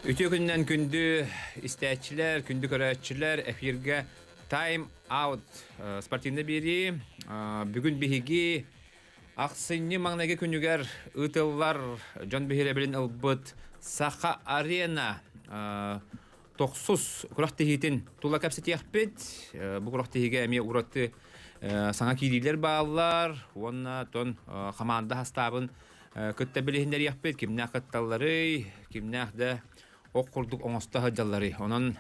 Үтүө күнүнэн күндү истээччилэр, күндү көрөөччүлэр, эфиргэ Time Out спортивнай биэрии. Бүгүн биһиги ахсынньы маҥнайгы күнүгэр ыытыллар дьон биһирэбилин ылбыт Саха Арена тохсус күрэхтэһиитин тула кэпсэтиэхпит. Бу күрэхтэһиигэ эмиэ ураты саҥа киириилэр бааллар уонна тон хамаанда хастаабын кытта билиһиннэриэхпит. Кимнээх кытталларый, кимнээх да ох курдук оҥосто сылдьалларый. Онон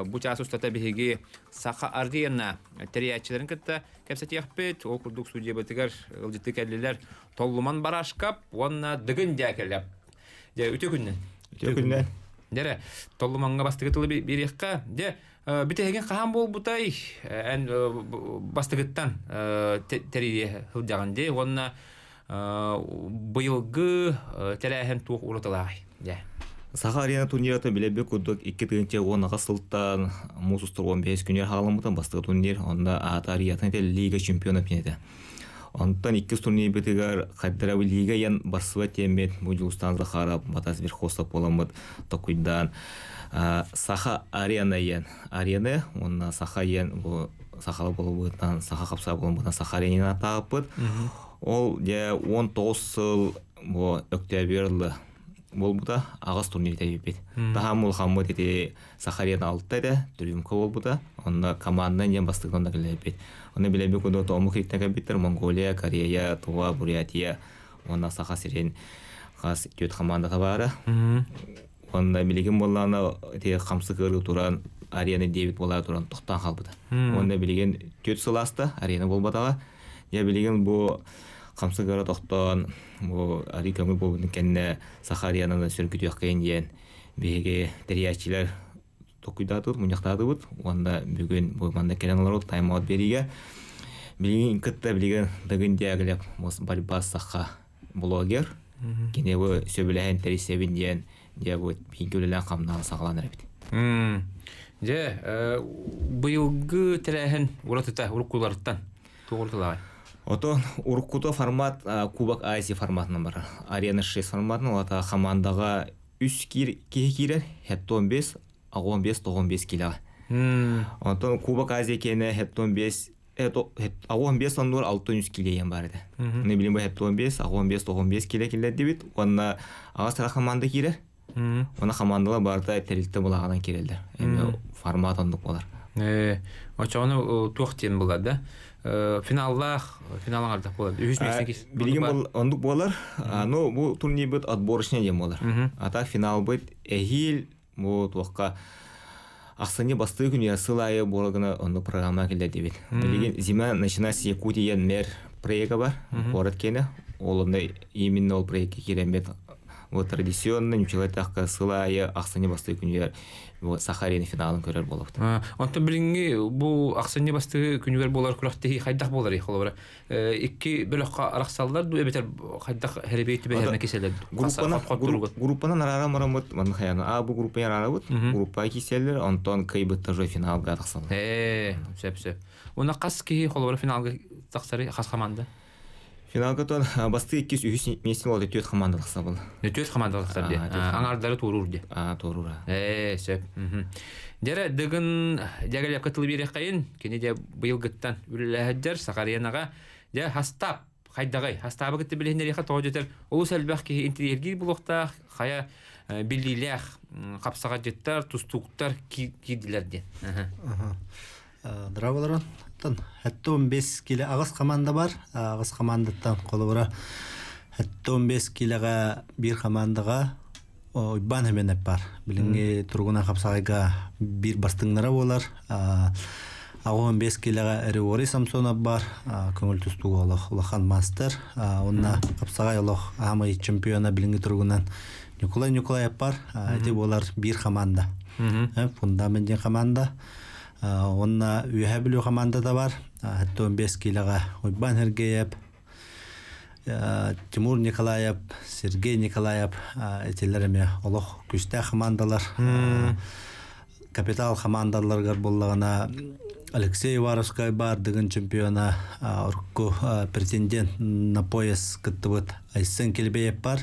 бу чаас устата биһиги Саха Арена тэрийээччилэрин кытта кэпсэтиэхпит. Ол курдук судьябытыгар ыалдьыттыы кэллилэр Толлуман Барашкап уонна Дыгын Дьээкэлэп. Дьэ, үтүө күннэн. Үтүө күннэн. Дьэрэ, Толлумаҥҥа бастакы тылы биэриэххэ. Дьэ, бүтэһигин хаһан буолбутай? Эн бастакыттан тэрийэ сылдьаҕын дии уонна быйылгы тэрээһин туох уратылааҕый? Дьэ. Саха арена турнирата билэрбит курдук 2018 сылтан муус устар 15 күнүгэр хаалламмытын бастакы турнир, онно аата ариятын этэ Лига чемпионов этэ. Онтон иккис турнирбытыгар хайдара лига ян барсыба тиэммит бу Дьулустаан Захаров, Батас Верхосов буоламмыт токуйдаан Саха арена иэн арена уонна Саха иэн бу сахала буолбутунан саха хапсаа буолбутунан Саха арена атааппыт. Ол дьэ 19 сыл бу Өктөөбүөр ылла буолбута аҕыс турнир тэрийбит. Таһаам улахаммыт ити Саха арена алта этэ, трюмка буолбута. Онно команда диэн бастакы онно кэлбит. Онно билэбит курдук омук иһиттэн кэлбиттэр Монголия, Корея, Тува, Бурятия уонна Саха сирин хас түөрт командата баара. Уонна билигин буоллаҕына ити хамсык ыарыы туран арена диэбит буолаа туран тохтоон хаалбыта. Уонна билигин түөрт сыл ааста арена буолбатаҕа. Дьэ билигин бу хамсык ыара тохтоон бу арыы көҥүл буолбутун кэннэ Саха аренаны сөргүтүөххэйин диэн биһиги тэрийээччилэр толкуйдаатыбыт, мунньахтаатыбыт уонна бүгүн бу манна кэлэн олорбут тайм-аут биэриигэ билигин кытта билигин Дыгын Дягилев борьба саха блогер кини бу сөбүлэһэн тэрийсэбин диэн дьэ бу бииргэ үлэлээн хамнаан саҕаланар эбит. Дьэ, быйылгы тэрээһин уратыта уруккуларыттан туох уратылааҕый? Отон уруккута формат Кубок Азии форматынан барар. Арена 6 форматынан, ол хамаандаҕа үс киир киһи киирэр, 75, 65, 95 килоҕа. Онтон Кубок Азия киэнэ 75 65 оннугар 603 кило иэн баар этэ. Аны билин бу 75, 65, 95 кило киллэрдибит уонна аҕыс тара команда киирэр. Уонна командалар барыта тэрилтэ былааҕынан киирэллэр. Эми формат оннук буолар. Очоҕону туох диэн булар да? Финаллаах, финал аҥардах буолар. Үһүс миэстэ Билигин оннук буолар. Ну, бу турнирбыт отборочный диэн буолар. А так финалбыт эһиил бу туохха ахсынньы бастыы күнүгэр сыл аайы буола гына оннук программа киллэрдибит. Билигин зима начинается с Якутии мэр проекта бар, город киэнэ. Ол онно именно ол проекка киирэммит вот традиционно ньучалайтахка сыл аайы ахсынньы бастыы күнүгэр Саха арена финалын көрөр буолабыт. Онтон билиҥҥи бу ахсынньы бастыы күнүгэр буолар күрэхтэһии хайдах буоларый холобура икки бөлөххө арахсаллар дуу эбэтэр хайдах хэребей түбэһэринэ киселер Группанан арааран бараммыт манна хайаны А бу группаны араарабыт группа киселлер онтон кыайбыттар уже финалга тахсаллар. Ээ сөп сөп. Уонна хас киһи холобура финалга тахсары хас команда? Финалга тон бастыы иккис үһүс миэстэ буолла түөрт команда тахсабыл. Түөрт команда тахсар дии. Аҥаардары туоруур дии. Аа туоруур. Ээ сөп. Дьэрэ Дыгын Дьэгэлэпкэ тылы биэриэххэйин. Кини дьэ быйылгыттан үлэлэһэрдэр Сахарианаҕа дьэ хастаап хайдаҕый? Хастаабы кытта билиһиннэриэхэ тоҕо дьэтэр олус элбэх киһи интириэһиргиир буолуохтаах хайа биллиилээх хапсаҕадьыттар, тустууктар киирдилэр диэн. Драголорон 15 киле аҕыс команда бар. Аҕыс командаттан холобура 15 килеҕэ биир командаҕа Уйбаан Хеменеп бар. Билиҥҥи туругунан хапсаҕайга биир бастыҥнара буолар. 15 килеҕэ Риори Самсонов бар. Көҥүл тустууга олох улахан мастер. Уонна хапсаҕай олох аамай чемпиона билиҥҥи туругунан Николай Николаев бар. Ити буолар биир команда. Фундамент диэн команда. Уонна Үөһээ Бүлүү хамаандата бар. 15 киилэҕэ Уйбаан Сергеев, Тимур Николаев, Сергей Николаев итилэр эмиэ олох күүстээх хамаандалар. Капитал хамаандаларыгар буоллаҕына Алексей Уваровскай баардыгын чемпиона, урукку претендент на пояс кыттыбыт Айсен Килбеев бар.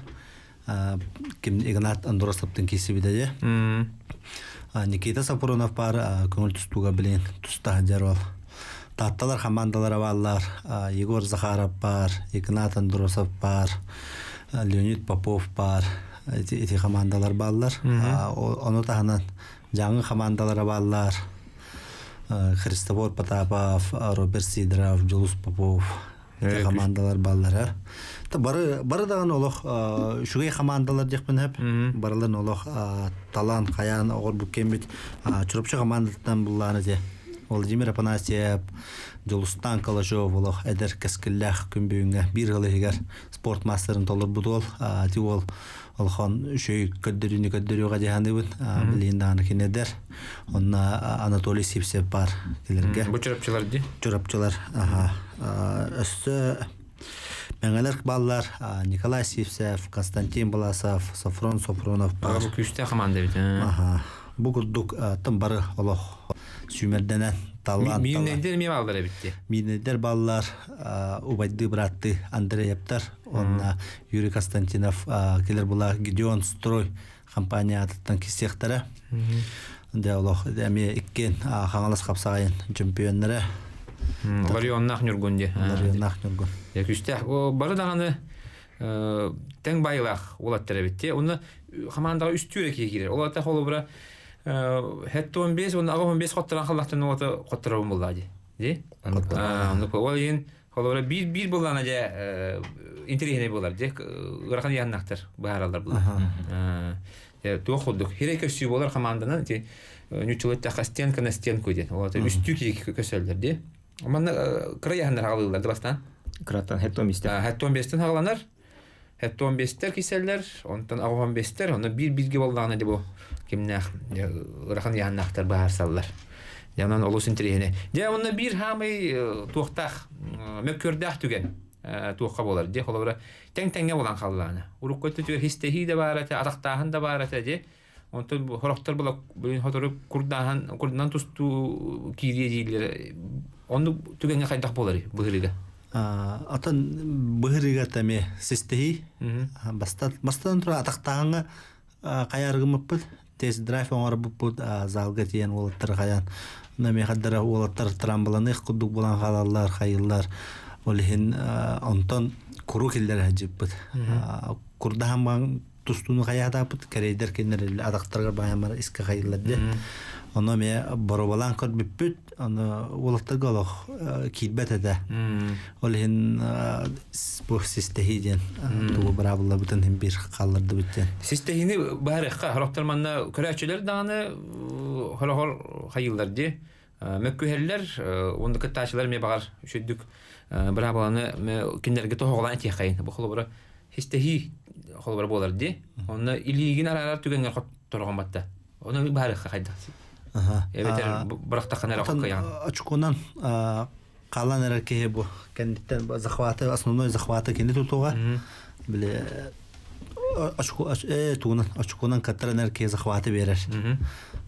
Ким Игнат Андросовтын киирсибитэ дьэ. Никита Сапронов баар көҥүл тустууга билин туста сылдьар ол. Таатталар хамаандалара бааллар. Егор Захаров баар, Игнат Андросов баар, Леонид Попов баар. Ити, ити хамаандалар бааллар. Ону таһынан Дьааҥы хамаандалара бааллар. Христофор Потапов, Роберт Сидоров, Дьулус Попов ити хамаандалар бааллара. Та бары бары даҕаны олох үчүгэй хамаандалар диэхпин сөп. Барыларын олох талаан хайаан оҕорбут кэммит Чурапчы хамаандатыттан буллаан ити. Владимир Афанасьев, Дьулустаан Калачев олох эдэр кэскиллээх күн бүгүҥҥэ биир ыал иһигэр спорт мастерын толорбут уол. Ити уол олохон үчүгэй көрдөрүүнү көрдөрүөҕэ дии саныыбын. Билигин даҕаны кини эдэр. Онно Анатолий Сивцев баар кинилэргэ. Бу чурапчылар дии? Чурапчылар. Аха. Өссө Мэҥэлэр бааллар Николай Сивцев, Константин Баласов, Софрон Софронов баар. Бу күүстээх команда эбит. Аха. Бу курдук тым бары олох сүүмэрдэнэн таллаан Мииннэйдэр эмиэ бааллар эбит дии. Мииннэйдэр бааллар убайдыы бырааттыы Андреевтар уонна Юрий Константинов кэлэр була Гедеон Строй компания аатыттан киссиэхтэрэ. Дэ олох эмиэ иккиэн Хаҥалас хапсаҕайын чемпионнара. Ларионнаах Ньургун дии. Ларионнаах Ньургун. Күүстээх. Бары даҕаны тэҥ байылаах уолаттар эбит дии. Онно хамаандаҕа үстүү эрэ киһи киирэр. Ол аата холобура 75 уонна 85 хотторон халлахтан уота хотторобун буллаа дии. Дии? Оннук. Ол иһин холобура биир биир буоллаҕына дьэ интэриэһинэй буолар дьэ ыарахан ыйааннаахтар быһаараллар буолар. Туох курдук хирэй көссүү буолар хамаанданан ити ньуччулуу эттэххэ стенка на стенку диэн. Ол үстүү киһи көсөллөр дии. Манна кыра ыйааһыннар хаҕалыыллар да бастаан. Кыраттан хеттон бистен. Хеттон бестен хаҕаланар. Хеттон бестер киселлер, онтон аҕоһон бестер, онно биир бииргэ буоллаҕына дьэ бу кимнээх ыарахан ыйааһыннаахтар быһаарсаллар. Дьэ онон олус интэриэһинэй. Дьэ онно биир хаамай туохтаах мөккүөрдээх түгэн туохха буолар дии холобура тэҥ-тэҥҥэ буолан халлаана. Урукку өттүгэр хистэһии да баар этэ, атахтааһын да баар этэ дии. Онтон сорохтор була сотору курдааһын курдунан тустуу киириэ дииллэр. Оннук түгэҥҥэ хайдах буоларый быһырыыга? Атын быһырыыга эмиэ систэһии. Бастан бастан тура атахтааһыҥҥа хайааргыммыппыт тест-драйв оҥорбуппут залга тиийэн уолаттар хайаан миэхэддэрэ уолаттар трамбаланыах курдук буолан хаалаллар хайыыллар ол иһин онтон куру киллэрэ сылдьыппыт курдаһан тустууну хайаатааппыт кэриэйдэр кинилэр атахтарыгар баайаммар искэ хайыллар дьэ ону эмиэ боруобалаан көрбүппүт ону уолаттарга олох киирбэт этэ ол иһин бу систэһии диэн тугу быраабыллабытын иһин биир хааллардыбыт диэн Систэһиини быһаарыахха сорохтор манна көрөөччүлэр даҕаны хорохор хайыыллар дии мөккүһэллэр уонна кыттааччылар эмиэ баҕар үчүгдүк быраабыланы кинилэргэ тоһоҕолоон этиэххэйин бу холобура истэһии холобура буолар дии онно илиигин араарар түгэҥҥэр хоттороҕун батта ону быһаарыахха хайдах эбэтэр бырахтаххына эрэ кыайаҕын очконан хаалан эрэр киһи бу кэнниттэн захваты основной захваты кини тутуга били очко тугунан очконан каттаран эр киһи захваты биэрэр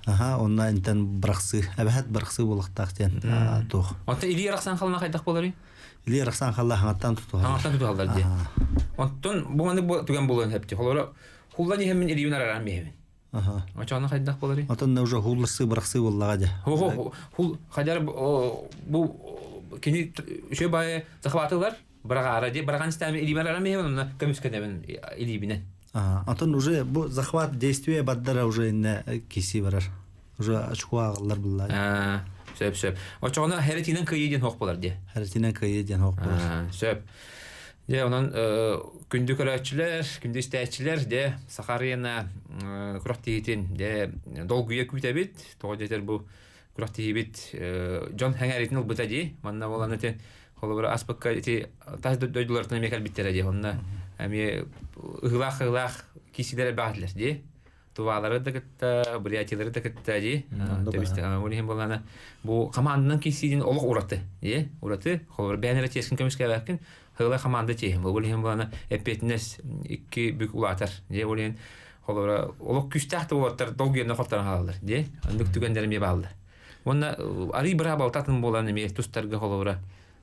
аха онно интен бырахсыы эбэһэт бырахсыы буолуохтаах диэн туох Онтон илии арахсан халына хайдах буоларый? Илии арахсан халла хаҥаттан тутуһаллар. Хаҥаттан тутуһаллар дии. Онтон бу маннык түгэн буолуон сөп дии. Холобура хуллан иһэммин илиибин арааран биэһэбин. Очоно хайдах буоларый? Отон уже хулларсыы бырахсыы буоллаҕа дьэ. Ху хул хадьар бу кини үчүгэй баайы захватылар быраҕаара дии быраҕан истээн илиибэр арам иһэбин онно көмүскэнэбин илиибинэн. Отон уже бу захват действие бардара уже инне киси барар. Уже очко ааҕыллар буллаа. Сөп сөп. Очоҕуна херетинэн кыайыы диэн хоох буолар дии. Херетинэн кыайыы диэн хоох буолар. Сөп. Дьэ, онон күндү көрөөччүлэр, күндү истээччилэр, дьэ, Саха Арена күрэхтэһиитин дьэ долгуйа күүтэбит. Тоҕо диэтэр бу күрэхтэһиибит дьон сэҥээриитин ылбыта дии. Манна буолан ити холобура аспыкка ити тас дойдулартан эмиэ кэлбиттэрэ дии. Онно эмиэ ыһыылаах-ыһыылаах киисилэр элбэх этилэр дии. Тувалары да кытта, бурятиялары да кытта дии. Ол иһин буоллаана бу хамаанданан киирсиитин олох ураты дии. Ураты. Холобур бэйэн эрэ чиэскин көмүскээбэккин, сыала хамаанда чиэһин. Ол иһин буоллаана эппиэтинэс икки бүк улаатар дии. Ол иһин холобура олох күүстээх да уолаттар долгуйанна хотторон хаалаллар дии. Оннук түгэннэр эмиэ бааллар. Уонна арый быраабалта атын буолан эмиэ тустарга холобура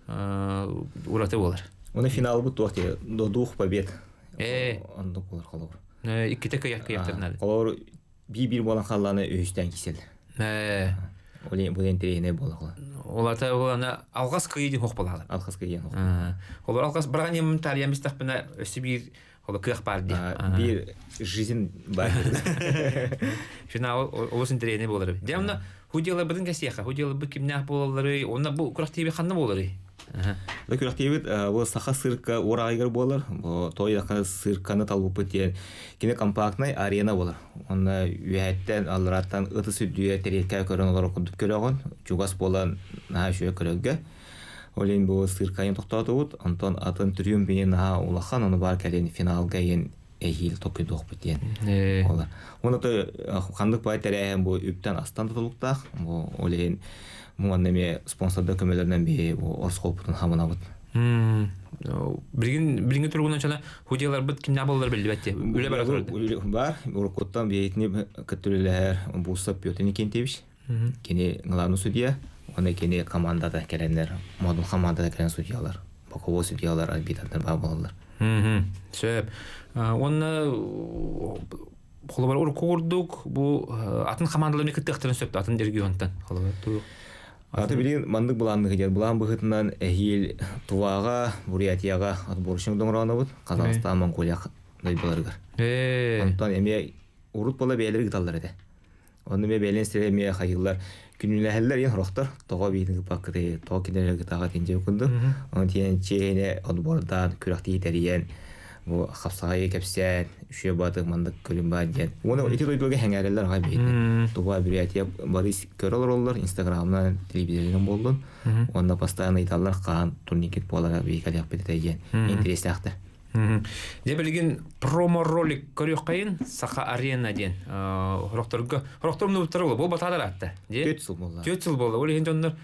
ураты буолар. Уонна финалбыт туох дии? До двух побед. Оннук болар холобур. Иккитэ кыйах кыйахтарнады. Холобур би-бир буолан халлааны үһүстэн кисел. Ол бу интэриэһинэй буолар. Олата олана алгас кыйы диэн хох болалар. Алгас кыйы диэн хох. Олор алгас баран тарыйан бистахпына өссө биир Ол кыах баар дии. Биир жизнь баар. Финал олус интэриэһинэй буолар эбит. Дьэ онно худьяларбытын кэсиэхэ. Худьяларбыт кимнээх буолалларый? Онно бу күрэхтииби ханна буоларый? Бу күрэхтиибит бу саха сырка уораҕайыгар буолар. Бу той сырканы талбыппыт диэн кини компактнай арена буолар. Онно үөһэттэн, аллараттан ытыс үрдүгэр тэриэлкэ көрөн олорор курдук көрөҕүн. Чугас буолан наһаа үчүгэй көрөргө. Ол иһин бу сыыркайын тохтоотубут, онтон атын түрүм бэйэ наһаа улахан, ону баар кэлин финалга иһин эһиил токуйдуохпут диэн буолар. Уонна то ханнык баай тэрээһин бу үптэн астан тутулуктаах, бу ол иһин манна эмиэ спонсордар көмөлөрүнэн биһи бу орсколпутун хамынабыт. Билигин билиҥҥи туругунан чана худьяларбыт кимнээх буолаллар биллибэт дии. Үлэ бара турар. Бар, уруккуттан биһитини кытта үлэлэһэр Буусап Петр Никентьевич. Кини главный судья, уонна кини командата кэлэннэр, модул командата кэлэн судьялар, боковой судьялар, арбитрдар баар буолаллар. Сөп. Уонна холобур урукку курдук бу атын командаларны кыттыахтарын сөп атын регионтан холобур туох Аты билигин маннык былааннык диэн былаан быһыытынан эһиил Туваҕа, Бурятияҕа отборочник доҥороонобут, Казахстан, Монголия дойдуларыгар. Онтон эмиэ урут буола бэйэлэри ыыталлар этэ. Онно эмиэ бэйэлэрин сирэ эмиэ хайыыллар күнүүлэһэллэр иэн сорохтор тоҕо биитин ыппаккытый тоҕо кинилэр кытаҕа тиндьэ курдук онон тиийэн чиэһинэ отбордаан күрэхтии тэрийэн бу хапсаҕайы кэпсээн үчүгэй баатык маннык көрүн баар диэн уонна ити дойдуга сэҥээрэллэр аҕай биһиги туга Бурятия бары көрө олороллор инстаграмынан телевизорынан буоллун уонна постоянно ыйыталлар хаһан турникет буолара биһиги кэлиэхпит этэ диэн интэриэстээхтэр. Дьэ билигин промо-ролик көрүөххэйин Саха Арена диэн хорохторго хорохтор умнубуттара буолла бу батаалар аатта Түөрт сыл буолла. Түөрт сыл буолла. Ол иһин дьоннор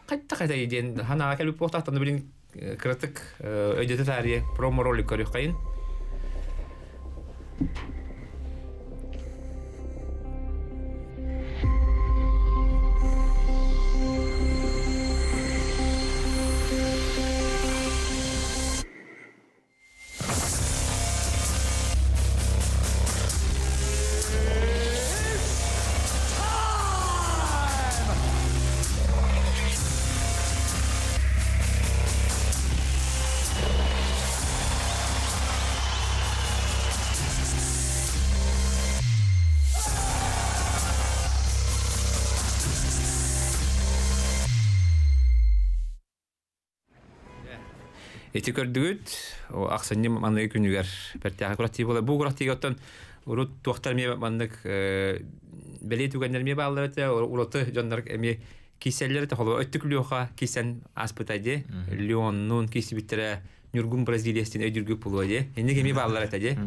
хайдах этэй диэн ханаға кэлбит буолтаахтан билигин кыратык өйдөтө таарыйа промо-ролик көрүөххэйин. Ити көрдүгүт, ахсынньы маныгы күнүгэр бэртээхэй күрэхтии буолар. Бу күрэхтиигэ оттон урут туохтар эмиэ маннык бэлиэ түгэннэр эмиэ бааллар этэ, ураты дьоннор эмиэ кииссэллэр этэ. Холобур, өттүк Леха кииссэн ааспыта дии. Леоннуун кииссибиттэрэ Ньургун Бразилиястин өйдүргүк буолуо дии. Инник эмиэ бааллар этэ дии.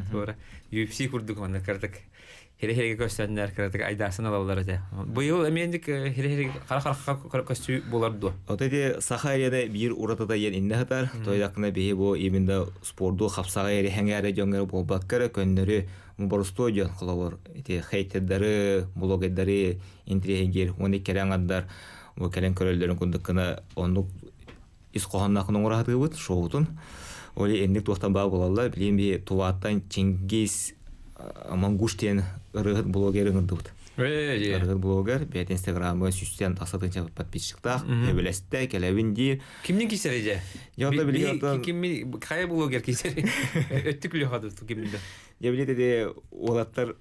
UFC курдук маннык кыратык хире-хиреге көстөннөр кыратык айдаасын алаллар этэ. Быйыл эмиэнник хире-хиреге хара-харахха көстүү буолар дуо? Вот эти саха эрэ биир уратыта иэн иннэ сытар. Тойдакына биһи бу именно спорду хапсаҕа эри хэҥээрэ дьоҥҥо буолбакка эрэ көннөрү боростуой дьон холобур ити хейтердары, блогердары интриэһигир уонна кэлэн аҥардар бу кэлэн көрөллөрүн курдук гына оннук ис хоһоонноохун оҥоро шоутун. Ол инник туохтан баа буолаллар. Билигин би Тувааттан Чингиз Мангуш диэн ырыаһыт блогер ыҥырдыбыт. Ырыаһыт блогер бэйэтин инстаграмыгар сүүстэн тахса тыынча подписчиктаах, сөбүлэстэ, кэлэбин диир. Кимнин кисэри дьэ? Дьэ, билигин Кимми хайа блогер кисэри? Өттүк лүөхэ киммин да. Дьэ, билигин ити уолаттар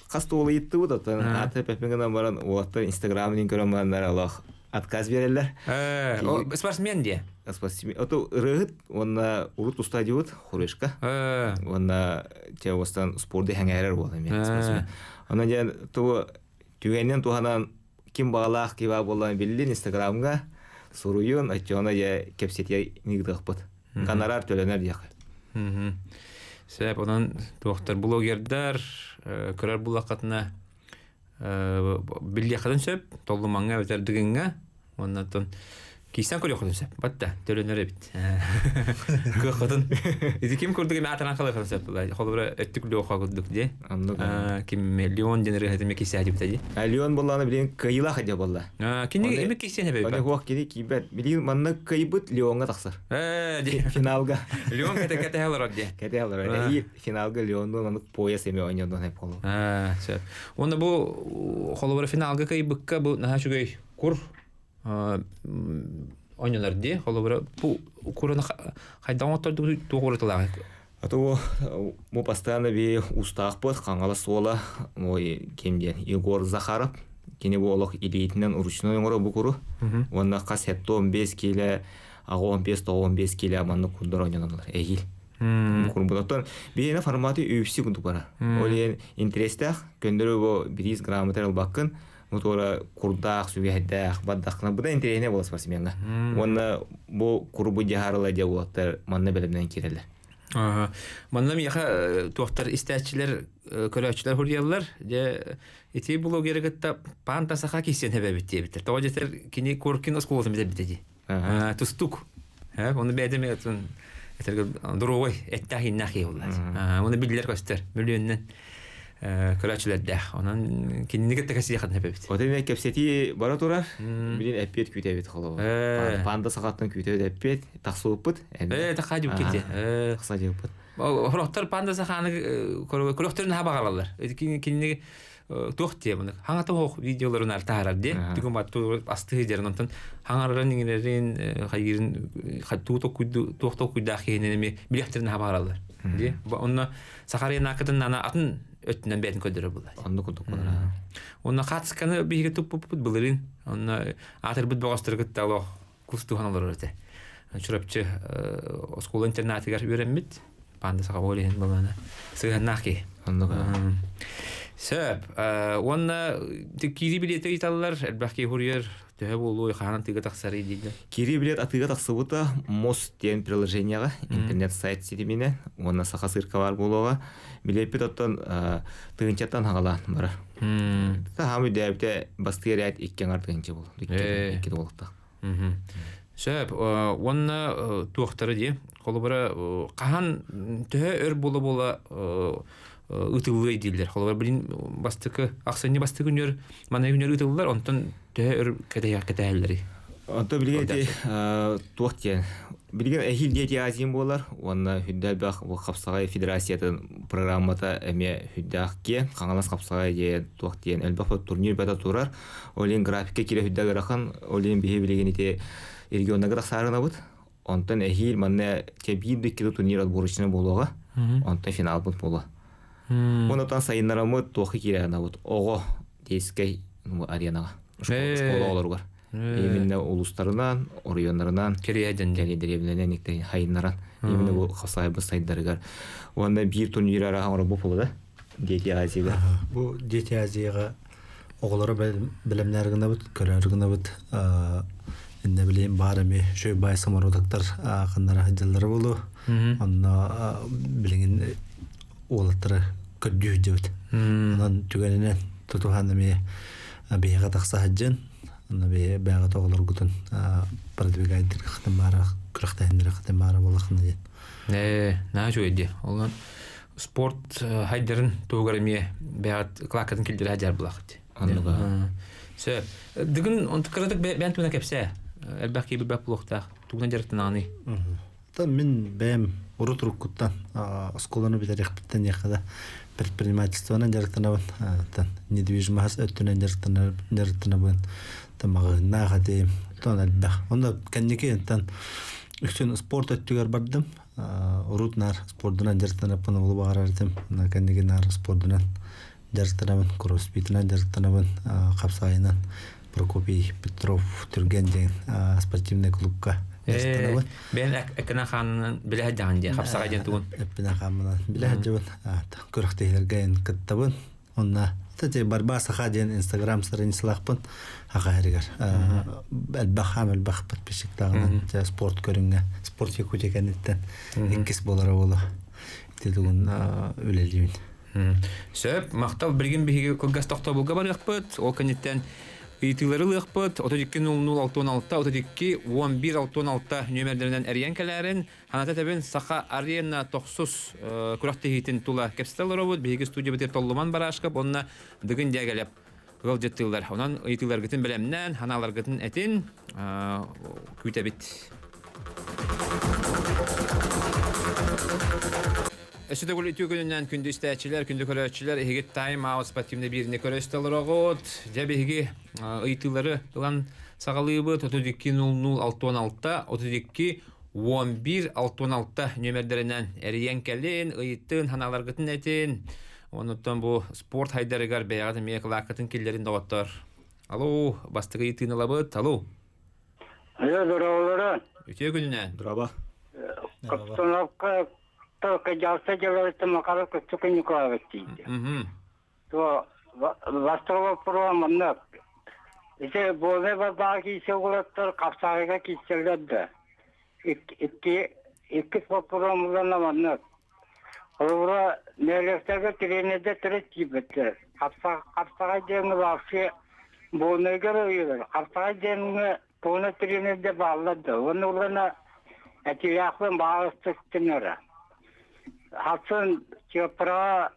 хас да ыйыттыбыт, оттон ааты эппэппин гынан баран уолаттар инстаграмын көрөн бараннар олох отказ биэрэллэр. Спортсмен диэ? Спортсмен. Ото ырыаһыт уонна урут устадиут Хурешка. Уонна те остан спорду хэҥээрэр буолан спортсмен. Онон диэн ту түгэнинэн туһанан ким баҕалаах киба буолан биллин инстаграмҥа суруйун оччоҕуна дьэ кэпсэтиэ нигдыахпыт. Гонорар төлөнөр диэххэ. Сөп, онон туохтар блогердар көрөр буллаххытына биллиэххитин сөп, толлумаҥҥа эбэтэр дыгыҥҥа уонна оттон Киистэн көрүөххүтүн сөп. Батта, төлөнөр эбит. Кыаххытын. Ити ким курдук эми атынан халыаххытын сөп. Холобура өттүк Леха курдук дии. Оннук. Ким Леон диэн ырыаһыт эми кисээдибитэ дии. Леон боллааны билин кыайыылаах дьэ болла. Кини эми кисиэн эбэбит. Оны хуох кини киирбэт. Билин манна кыайбыт Леонга тахсар. Дии. Финалга. Леон кэтэ кэтэһэ олорор дии. Кэтэһэ олорор. Эһиил финалга Леонну маннык пояс эми ойнодон эп холу. Сөп. Уонна бу холобура финалга кыайбыкка бу наһаа үчүгэй кур оонньонор дии. Холобура, бу кураны хайдах оҥоттордугут туох уратылааҕый? А то бу постоянно би устаахпыт Хаҥалас суола ой ким диэн Егор Захаров кини бу олох илиитинэн ручной оҥоро бу куру уонна хас 75 киилэ 85-95 киилэ маннык курдар оонньоноллор эһиил курбутаттан биһиэнэ форматы UFC курдук бара ол иһин интерестаах көннөрү бу бириис грамота ылбаккын мотуора курдаах, сүгэһэрдээх, бардаххына быдан интэриэһинэй буола спортсмеҥҥа. Уонна бу курбу дьаһарыла дьэ уолаттар манна бэлэмнэнэн киирэллэр. Манна миэхэ туохтар истээччилэр, көрөөччүлэр хуруйаллар. Дьэ ити блогеры кытта паан саха киирсэн эбэбит диэбиттэр. Тоҕо дьэтэр кини Коркин оскуолатын бүтэрбитэ дии. Тустук. Оны бэйэтэ этэргэ доруобай эттээх ииннээх киһи буолла. Оны биллэр көстөр мөлүйүөннэн көрөөччүлэрдээх. Онон кинини кытта кэсиэхин эбэбит. Ота эмиэ кэпсэтии бара турар. Билин эппиэт күүтэбит холобур. Панда сахаттан күүтэбит эппиэт тахсыбыппыт. Тахаа дьубуккити. Тахса дьубуппут. Хорохтор панда саханы көрөхтөрүн наһаа баҕараллар. Кинини туох диэ маны хаҥата оһох видеоларын таһаарар диэ түгүн батту астыы дьэрин онтон хаҥарарын иҥэрэрин хайыырын туох толкуйдаах киһинин эми билиэхтэрин наһаа баҕараллар диэ онно сахарынаакытын ана атын өттүнэн бэйэтин көрдөрөр буолла онно курдук буолар онно хаатысканы биһиги туппуппут былырыын онно аатырбыт бөҕөстөрү кытта олох кустуһан олорор этэ Чурапчы оскуола интернатыгар үөрэммит панда саха ол иһин балана сыһыаннаах киһи оннук сөп уонна киири билиэти ыйыталлар элбэх киһи хуруйар төһө буолуой хаһан атыыга тахсарый дииллэр Киири билиэт атыыга тахсыбыта МОС диэн приложениеҕа интернет сайт ситиминэн уонна саха сыырка баар буолуоҕа билиэппит оттон тыһыынчаттан хаҕалаан барар хаам өйдөөбүтэ бастыыр ээт икки аҥар тыһыынча буолуо икки буолуохтаах Сөп. Уонна туохтары дии. Холобура, хаһан төһө өр буола-буола ытыллыай дииллэр. Холобура, билин бастакы ахсынньы бастакы күнүөр манна күнүөр ытыллар, онтон төһө өр кэтэһэллэрий? Онто билигин ити туох диэн билигин эһиил диэти Азиям буолар уонна хүндээх хапсаҕай федерациятын программата эмиэ хүндээх киэн Хаҥалас хапсаҕай диэн туох диэн элбэх турнир бата турар Ол иһин графикка киирэ сүрдээх ыарахан. Ол иһин биһи билигин ити регионнарга тахсаарынабыт. Онтон эһиил манна чэ биир да икки турнир отборочный буолуоҕа. Онтон финалбыт буолуо. Онтон сайыннараммыт туохха киирэ Оҕо детскэй аренаҕа. Школа оҕолоругар. Именно улуустарынан, оройуоннарынан, дэриэбинэнэн хайыннаран именно бу хасаайбыт сайдарыгар. Уонна биир турнир араһан оробу буолла Дети Азияга. Бу Дети Азияга оҕолору бэлэмнээр гынабыт, көрөөр гынабыт. Иннэ билигин баар эми үчүгэй баай самородоктар ханнара сылдьаллара буолуо. Онно билигин уолаттары көрдүү сылдьабыт. Онон түгэнинэн тутуһан эмиэ биһиэхэ тахса сылдьан, онно биһи бэйэҕит оҕолоргутун продвигайдыргахтын баара, күрэхтэһиннэрэххитин баара буоллаххына диэн. Ээ, наһаа үчүгэй дии. Онон спорт хайдарын туһугар эмиэ бэйэҕит кылааккатын киллэрэ сылдьар булаахыт. Оннуга. Сөп. Дыгын кыратык бэйэн туһунан кэпсээ. Элбэх киһи билбэт буолуохтаах. Тугунан дьарыктанаҕыный? Та мин бэйэм урут уруккуттан оскуоланы бүтэриэхпиттэн диэххэ да предпринимательствонан дьарыктанабын. Недвижимость өттүнэн дьарыктанабын. Маҕаһыыннаах этим. Тон элбэх. Онно кэнники интан үксүн спорт өттүгэр бардым. Урут наар спордунан дьарыктанаппын олу баҕарар этим. Кэнники наар спордунан дьарыктанабын, кроссфитынан дьарыктанабын, хапсаайынан Прокопий Петров Түргэн диэн спортивный клубка дьарыктанабын. Бэйэн эккинэн хаанынан билэ сылдьаҕын дии, хапсаҕай диэн тугун? Эппинэн хааммынан билэ сылдьабын. Күрэхтэһиилэргэ кыттабын. Онно кстати, Борьба Саха диэн инстаграм страницалаахпын Саха сиригэр. Элбэх хаам элбэх подписчиктааҕынан спорт көрүҥҥэ спорт Якутия кэнниттэн иккис буолара буолуо. Ити тугун үлэлиибин. Сөп, махтал билигин биһиги кылгас тохтобулга барыахпыт. Ол кэнниттэн Ыйытыылары ылыахпыт 32 00 66 32 11 66 нүөмэрдэринэн эрийэн кэлээрин. Ханата тэбин Саха Арена тохсус күрэхтэһиитин тула кэпсэтэ олоробут. Биһиги студиябытыгар Толлуман Барашков уонна Дыгын Дьээгэлэп ыалдьыттыыллар. Онон ыйытыыларгытын бэлэмнээн, ханааларгытын этин күүтэбит. Өссө төгүл үтүө күнүнэн күндү истээччилэр, күндү көрөөччүлэр, эһиги Time Out спортивный биирини көрө истэ олороҕут. Дьэ биһиги ыйытыылары ылан саҕалыыбыт. 32 00 66 32 11 66 нүөмэрдэринэн эрийэн кэлин, ыйыттын, санааларгытын этин. Онуттан бу спорт хайдарыгар бэйэҕит эмиэ кылааккытын киллэрин доҕоттор. Алло, бастакы ыйытыыны ылабыт. Алло. Алло, здорово. Үтүө күнүнэн. Здорово. Капитоновка только жалса делается Макаров Костюка Николаевич дейді. То бастығы вопрос манна. Ити буолай барбаға кисе олаттар қапсағыға киселерді. Икки икки вопрос манна. Холобура, нэһилиэктэргэ тренердэр төрүт тиийбэттэр. Хапсаҕай диэҥҥэ вообще буолунайгар ыйылар. Хапсаҕай диэҥҥэ туона тренердэр бааллар да. Уонна улана этиилээхпин баҕарыстыктынара. Хапсын Чыаппараҕа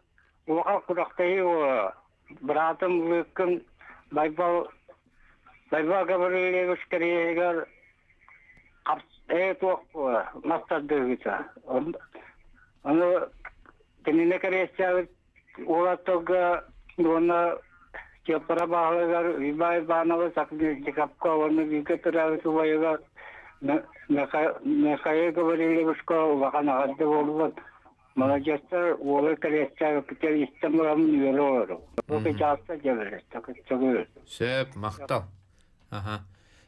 улахан күрэхтэһии буолар. Быраатым Лыыккын Байбал Байбал Гаврильевич кэриэһигэр ээ туох мас тардыһыыта. Ону кинини кэриэстээбит уолаттарга уонна Чыаппара баһылыгар Уйбай Иванович Академикапка уонна бииргэ төрөөбүт убайыгар Михаил Гаврильевичка улахан эҕэрдэ буоллун. Маладьыастар уолу кэриэстээбиккитигэр истэн бараммын үөрэ олорум. Бу кычаasta дьэбэлэстэ кыччыгыр. Сөп, махтал. Аха.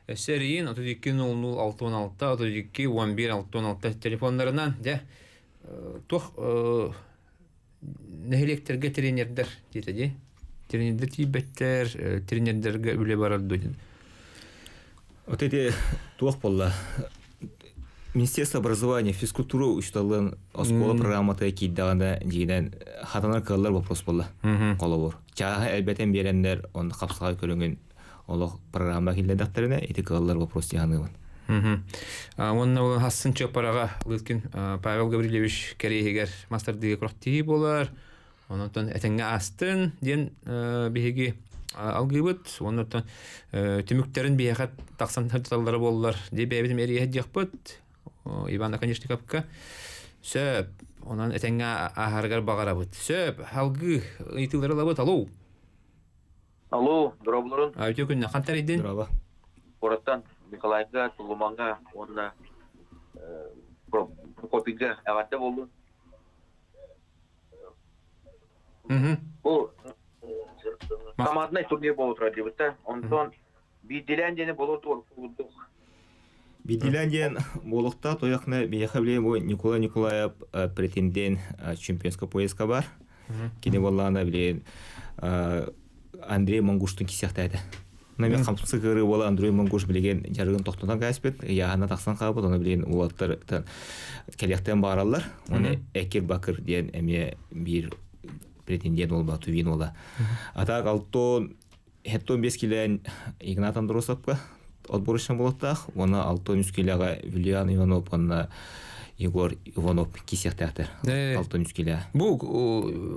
Өссө эрийин 32 00 66 32 11 66 телефоннарынан дьэ туох нэһилиэктэргэ тренердэр диэтэ дии. Тренердэр тиийбэттэр, тренердэргэ үлэ барар дуо диэн. Вот эти туох буолла? Министерство образования физкультура учуталын оскуола программата киирдэҕинэ дьиинэн хатанар кыаллар вопрос буолла. Холобур. Чааһы элбэтэн биэрэннэр онно хапсаҕай көрүҥүн олох программа киллэрдэхтэринэ ити кыаллар вопрос дии саныыбын. Уонна ол хассын Чыаппараҕа Лыткин Павел Гаврильевич кэриэһигэр мастардыыга күрэхтэһии буолар. Онон этэҥҥэ аастын диэн биһиги алгыыбыт. Оннуттан түмүктэрин биһиэхэ тахсан сылдьаллара буоллар дии бэйэбит эмиэ диэхпит. Иван Оконешниковка. Сөп. Онон этэҥҥэ ааһарыгар баҕарабыт. Сөп. Алгыы ыйытыылары ылабыт. Алло. Алло, дорооболорун. Үтүө күннэ. Хантан эрийдин? Дорообо. Куораттан Николайга, Тулумаҥҥа уонна Прокопийга эҕэрдэ буоллун. Бу команднай турнир буола турар диэбиттэ. Онтон биирдилээн диэни боло туор курдук. Биирдилээн диэн буолуохтаах тойохна биһиэхэ билигин бу Николай Николаев претендент чемпионскай поездка бар. Кини буоллаҕына билигин Андрей Монгуштун кисиэхтээтэ. Мен хамсык ыарыы буола Андрей Монгуш билигин дьарыгын тохтотон кээспит, ыйааһына тахсан хаалбыт, ону билигин уолаттар кэлиэхтэн баараллар. Оны Экир Бакыр диэн эмиэ биир претендент буолба, тувин уола. А так алтон хеттон бес килээн Игнат Андросовка отборочный буолуохтаах, уонна 6-3 килэҕэ Вильян Иванов уонна Егор Иванов кисиэхтээхтэр. 6-3 килэ. Бу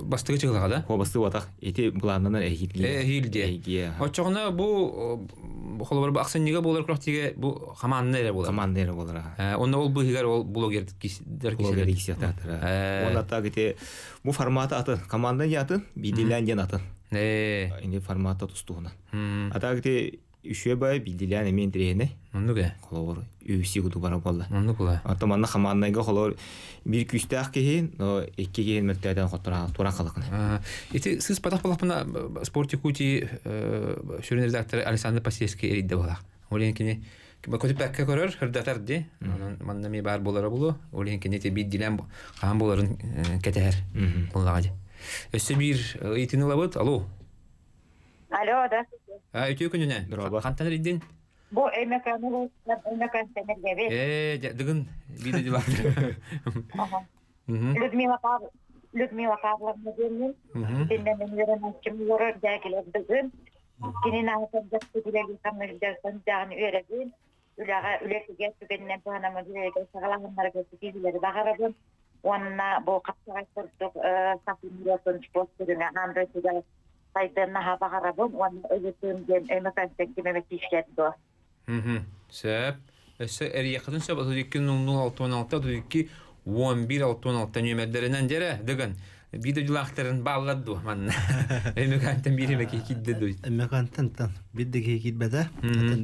бастакы чыгылаҕа да? Хо бастыы батах. Ити былааннанар эһиилге. Эһиилге. Оччоҕуна бу холобур бу ахсынньыга буолар күрэхтигэ бу хамаанна эрэ буолар. Хамаанна эрэ буолар. Онно ол быыһыгар ол блогер блогер кисиэхтээхтэр. Уонна так ити бу формата атын, команда атын, биирдиилээн диэн атын. Ини формата тустуһунан. А так ити үчүгэй бай биирдиилээн эмиэ интэриэһинэй. Оннук ээ. Холобур, UFC курдук барар буолла. Оннук була. Оттон манна хамааннайга холобур биир күүстээх киһи, но икки киһи мөлтөөтөн хотторон туран халыкны. Ити сыспатах буоллахпына Спорт Якутии сүрүн редактор Александр Посельский эрийдэ буолах. Ол иһин кини көтүппэккэ көрөр, ырдатар ди. Онон манна эмиэ баар буолара буолуо. Ол иһин кини ити биирдиилээн хаһан буоларын кэтэһэр буоллаҕа дии. Өссө биир ыйытыыны ылабыт. Алло. Алло, да. А, үтүө күнүнэн. Дороба. Хантан эрийдин? Бу Өймөкөөнү улууһуттан Өймөкөөн Тэмиргэбит. Ээ, дыгын биир дилаатыр. Людмила Пав Людмила Павловна диэммин. Итиннэ мен үөрэнээччим олорор дьээкилэр дыгын. Кини наһаа сэргэхтик үлэлии-хамныы сылдьан үөрэбин. Үлэҕэ үлэтигэр түгэнинэн туһанаммын үлэлэргэ саҕалаһыннарга ситиһиилэри баҕарабын. Уонна бу хапсаҕай курдук сахалыы спорт көрүҥэ аан дойдуга сайдыан наһаа баҕарабын уонна өлөтүм диэн өймөкөнтөн ким эмэ киирсэр дуо? Сөп. Өссө эрийэххитин сөп 32 00 66 32 11 66 нүөмэрдэринэн дьэрэ дыгын биир дойдулаахтарын бааллар дуо манна Өймөкөөнтөн биир эмэ киһи киирдэ дуй Өймөкөөнтөн тан биир да киһи киирбэтэ.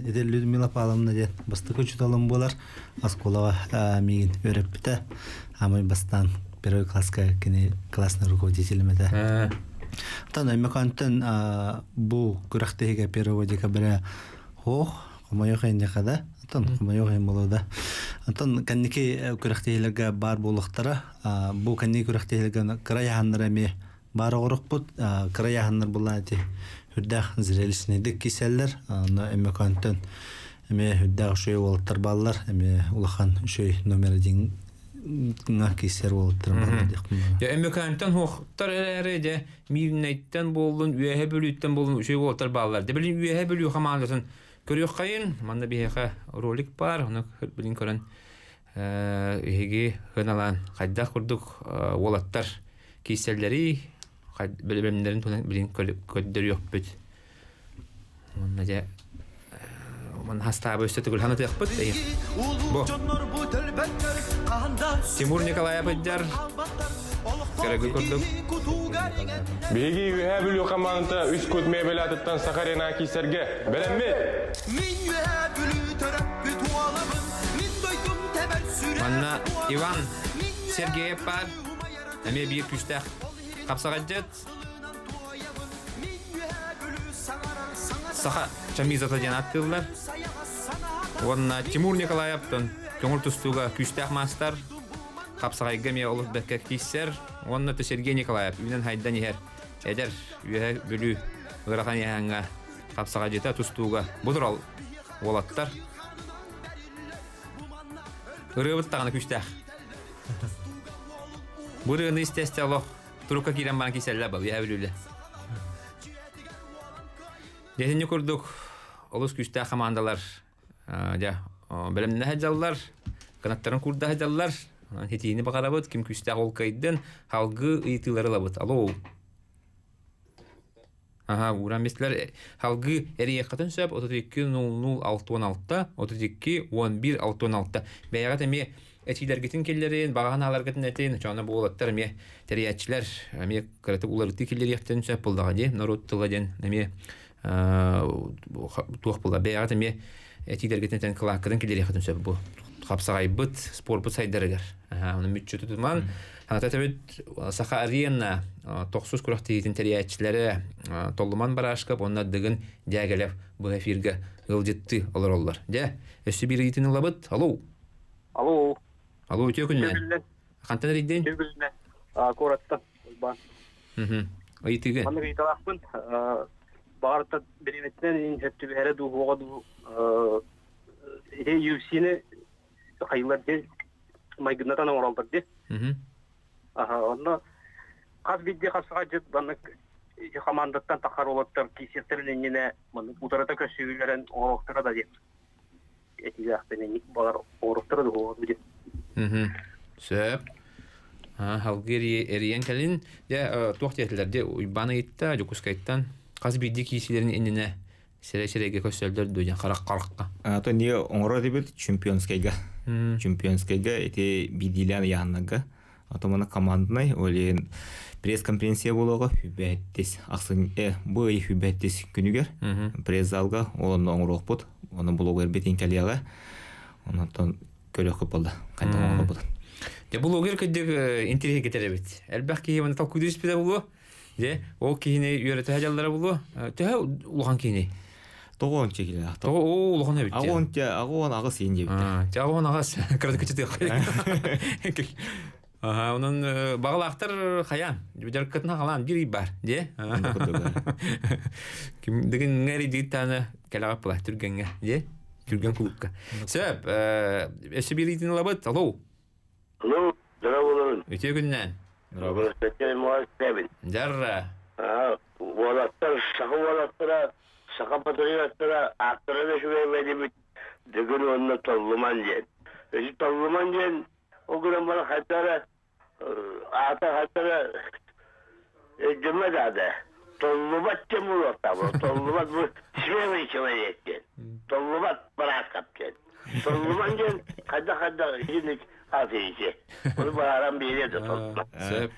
Ити Людмила Павловна диэн бастакы учууталым буолар. Оскуолаҕа миигин үөрэппитэ. Амай бастаан первый класска кини классный руководителем этэ. Оттон Өймөкөөнтөн бу күрэхтэһиигэ 1 декабря Ох, хомойуох иһин да. Оттон хомойуох иһин буолуо да. Оттон кэнники күрэхтэһиилэргэ баар буолуохтара. Бу кэнники күрэхтэһиилэргэ кыра яһаннара эмиэ баар оҕорукпут. Кыра яһаннар буллаан ити үрдээх зрелищнейдик киселлер. Онно Өмөкөнтөн эмиэ үрдээх үчүгэй уолаттар бааллар. Эмиэ улахан үчүгэй номер один киисэр уолаттар бааллар диэхпин. Дьэ Өмөкөнтөн хуохтар эрээри дьэ Миирнэйтэн буоллун, Үөһэ Бүлүүттэн буоллун үчүгэй уолаттар бааллар. Дьэ билин Үөһэ Бүлүү хамаандатын көрүөххэйин. Манна биһиэхэ ролик баар, ону билин көрөн эһиги сыаналаан хайдах курдук уолаттар киирсэллэрий, бэлэмнэрин туһунан билин көрдөрүөхпүт. Уонна дьэ манна хастаабы өссө төгүл санатыахпыт. Бу Тимур Николаев ыдьар Көрөгү курдук. Биһиги Үөһээ Бүлүү хамаандата үс кут мебель атыттан Саха Арена киисэргэ бэлэммит! Манна Иван Сергеев баар. Эмиэ биир күүстээх хапсаҕайдьыт. Саха Чамизата диэн ааттыыллар. Уонна Тимур Николаевтан көҥүл тустууга күүстээх маастар, хапсаҕайга эмиэ олус бэркэ киирсэр. Уонна Сергей Николаев үүнэн-хайдан иһэр эдэр Үөһэ Бүлүү ыарахан иһээҥҥэ хапсаҕайдьыта тустууга бу турал уолаттар. Ырыабыт даҕаны күүстээх. Бу ырыаны истэ-истэ олох турукка киирэн баран киисэллэр был үөһэ бүлүүлэ. Дьэһинни курдук олус күүстээх хамаандалар дьэ бэлэмнэһэ сылдьаллар, кынаттарын куурда сылдьаллар. Хитиини баҕарабыт, ким күүстээх ол кыайдын, халгыы ыйытыылары ылабыт. Алло. Аха, ууран бистилэр. Халгыы эрийиэххитин сөп 32 00 66 32 11 66. Бэйэҕит эмиэ этиилэргитин киллэрин, баҕа санааларгытын этин, чоно буолаттар эмиэ тэрийээччилэр эмиэ кыратык уларытыы киллэриэхтэрин сөп буоллаҕа дии. Норуот тыла диэн эмиэ туох буолла бэйэҕит эмиэ этиилэргитин этэн кылааккытын киллэриэххитин сөп бу хапсаҕайбыт спорпут сайдарыгар. Ону мүччү тутуман Ханата төбүт Саха Арена тохсус күрэхтэһиитин тэрийээччилэрэ Толлуман Барашков уонна Дыгын Дягилев бу эфиргэ ыалдьыттыы олороллор. Дьэ, өссө биир ыйытыыны ылабыт. Алло. Алло. Алло, үтүө күнүнэн. Хантан эрийдин? Үтүө күнүнэн. Куораттан, Уйбаан. Ыйытыгын. Маннык ыйыталаахпын. Баҕарыттан бириэмэтинэн сөп түбэһэрэ дуу, суоҕа дуу ити UFC-ни хайыылар диэн майгыннатан оҥороллор дии. Аха, онно хас биирдии хапсаҕай дьыт маннык ити хамаандаттан таххар уолаттар киирсиэхтэрин иннинэ маннык утарыта көрсүһүүлэрин оҥоруохтара да диэн этиилээхпин инник балар оҥоруохтара да буолуо диэн. Сөп. Халгы эрийэн кэлин. Дьэ, туох диэтилэр дьэ Уйбаан ыйытта Дьокуускайтан хас биирдии киисилэрин иннинэ сирэй-сирэйгэ көрсөллөр дуо диэн харах-харахха. То не оҥорор этибит чемпионскайга. Чемпионскайга ити биирдиилээн ыйааһыннарга. А то маны команднай, ол иһин пресс-конференция буолуоҕа хүбэттис ахсын бу ый хүбэттис күнүгэр пресс-залга ол онно оҥоруохпут. Оны блогер битин кэлиэҕэ. Онтон көрүөххүт буолла. Хайдах оҥоробут. Дьэ блогер кырдьык интэриэһиргэтэр эбит. Элбэх киһи маны толкуйдуу түспүтэ буолуо. Дьэ, ол киһини үөрэтэ дьаллара буолуо. Төһө улахан киһини? Тоҕо онча килэлээх. Тоҕо оо улахан эбит. Аҕа онча, аҕа он аҕыс иин диэбиттэр. Чэ, аҕа он аҕыс. Кыратык кычытыах. Аха, онон бағалаахтар хайаан, дьарыккытын хаалаан биир ый бар, дьэ. Ким дыгын эрийдиит тааны кэлэҕэ була түргэҥҥэ, дьэ, түргэн кулукка. Сөп, өссө биир ыйтын ылабыт. Алло. Алло, здорово. Үтүө күннээн. Здорово. Жарра. Уолаттар, саха уолаттара. Саха патриоттара ааттара да үчүгэй бэдибит Дыгын уонна Толлуман диэн. Ити Толлуман диэн ол гынан баран хайда эрэ аата хайда эрэ өйдөммөт аата. Толлубат диэн буолуохтаах. Толлубат бу смелый человек диэн. Толлубат бараакап диэн. Толлуман диэн хайдах-хайдах итинник ааты ити. Ону быһааран биэриэ да толлуман. Сөп.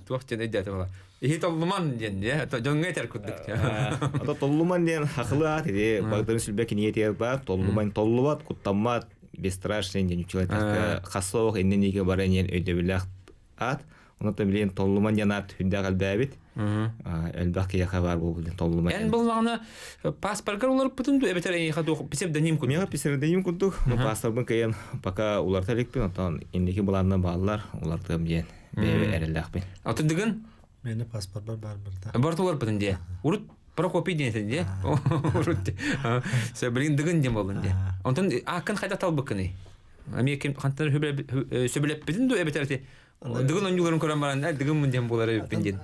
Туох диэн өйдөөтө була. Иһи толлуман диэн дьоҥҥо этэр курдук. Ата толлуман диэн хахылы аат ити Багдарын сүлбэ киниэтигэр баар толлуман толлубат, куттаммат, бесстрашный диэн үчүгэй хасоох иннин баран диэн өйдөбүллээх аат. Онон билигин толлуман диэн аат үрдээх элбээбит. Элбэх киһиэхэ баар буолбут толлуман. Эн буллаҕына паспоргар уларыппытын дуу эбэтэр эйиэхэ туох псевдоним курдук? Миэхэ псевдоним курдук. Паспорбын кыайан пока уларыта иликпин, оттон инники былаанна бааллар, улартыам диэн бэйэбэ эрэллээхпин. Аты дыгын? Мене паспорбар бар барда. Барт уларыппытын дии. Урут Прокопий диэн этин дии. Урут. Сөбүлин дыгын диэн боллун дии. Онтон ааккын хайда талбыккыный? Эмиэ ким хантан сөбүлэппитин дуу эбэтэр ити Дыгын оонньууларын көрөн баран дыгыммын диэн буолар эбиппин диэн.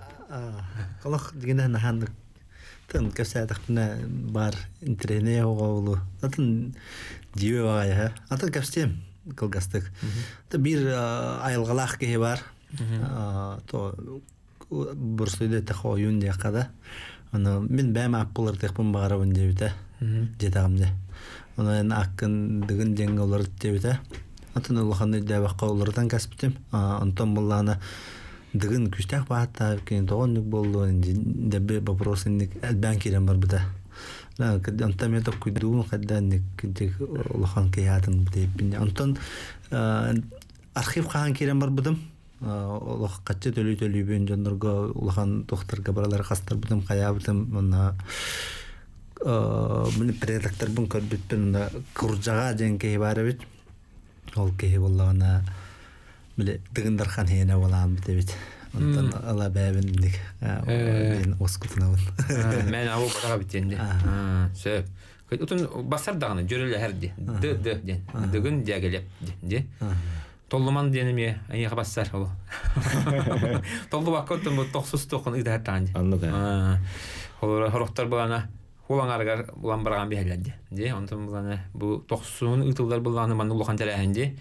Олох дигинэ наһааннык тын кэпсээтэхпинэ баар интэриэһинэй оҕолу. Атын дьиибэ баҕайы. Атын кэпсиэм кылгастык. Биир айылҕалаах киһи бар. То бурсуйда этэх ойуун диэххэ да. Ону мин бэйэм ааппылартыахпын баҕарабын диэбитэ. Диэтэҕим дьэ. Ону эн ааккын Дыгын диэҥҥэ уларыт диэбитэ. Атын улахан өйдөөбөххө уларытан кэспитим. Онтон буллаҕына Дыгын күүстээх бааттаах кини тоҕо оннук буоллун дэбби вопрос инник элбээн киирэн барбыта. Онтон эмиэ токкуйдуубун хайда инник улахан киһи аатын бүтейиппин. Онтон архив хаһан киирэн барбытым. Олох хаччы төлүү төлүүбүн дьоннорго улахан туохтарга баралары хастарбытым хайаабытым уонна мин предакторбын көрбүппүн уонна курдьаҕа диэн киһи баар эбит ол киһи буоллаҕына били Дыгын Дархан иһинэ буолаан эбит онтон ыла бэйэбин инник диэн уоскутунабын Мэн абы батаға битенди. Сөп. Утун басар даҕаны дьөрөлөһөр ди. Ды ды диэн. Дыгын дягелеп ди. Толлуман диэн эмиэ эйиэхэ бассар ол. Толлубакка оттон бу тохсус туоххун ыытар таан ди. Оннук ээ. Холоро хорохтор булана хул аҥарыгар булан бараҕан биһэллэр ди. Ди онтон булана бу тохсуһун ыытыллар буллаҕына манна улахан тэрээһин ди.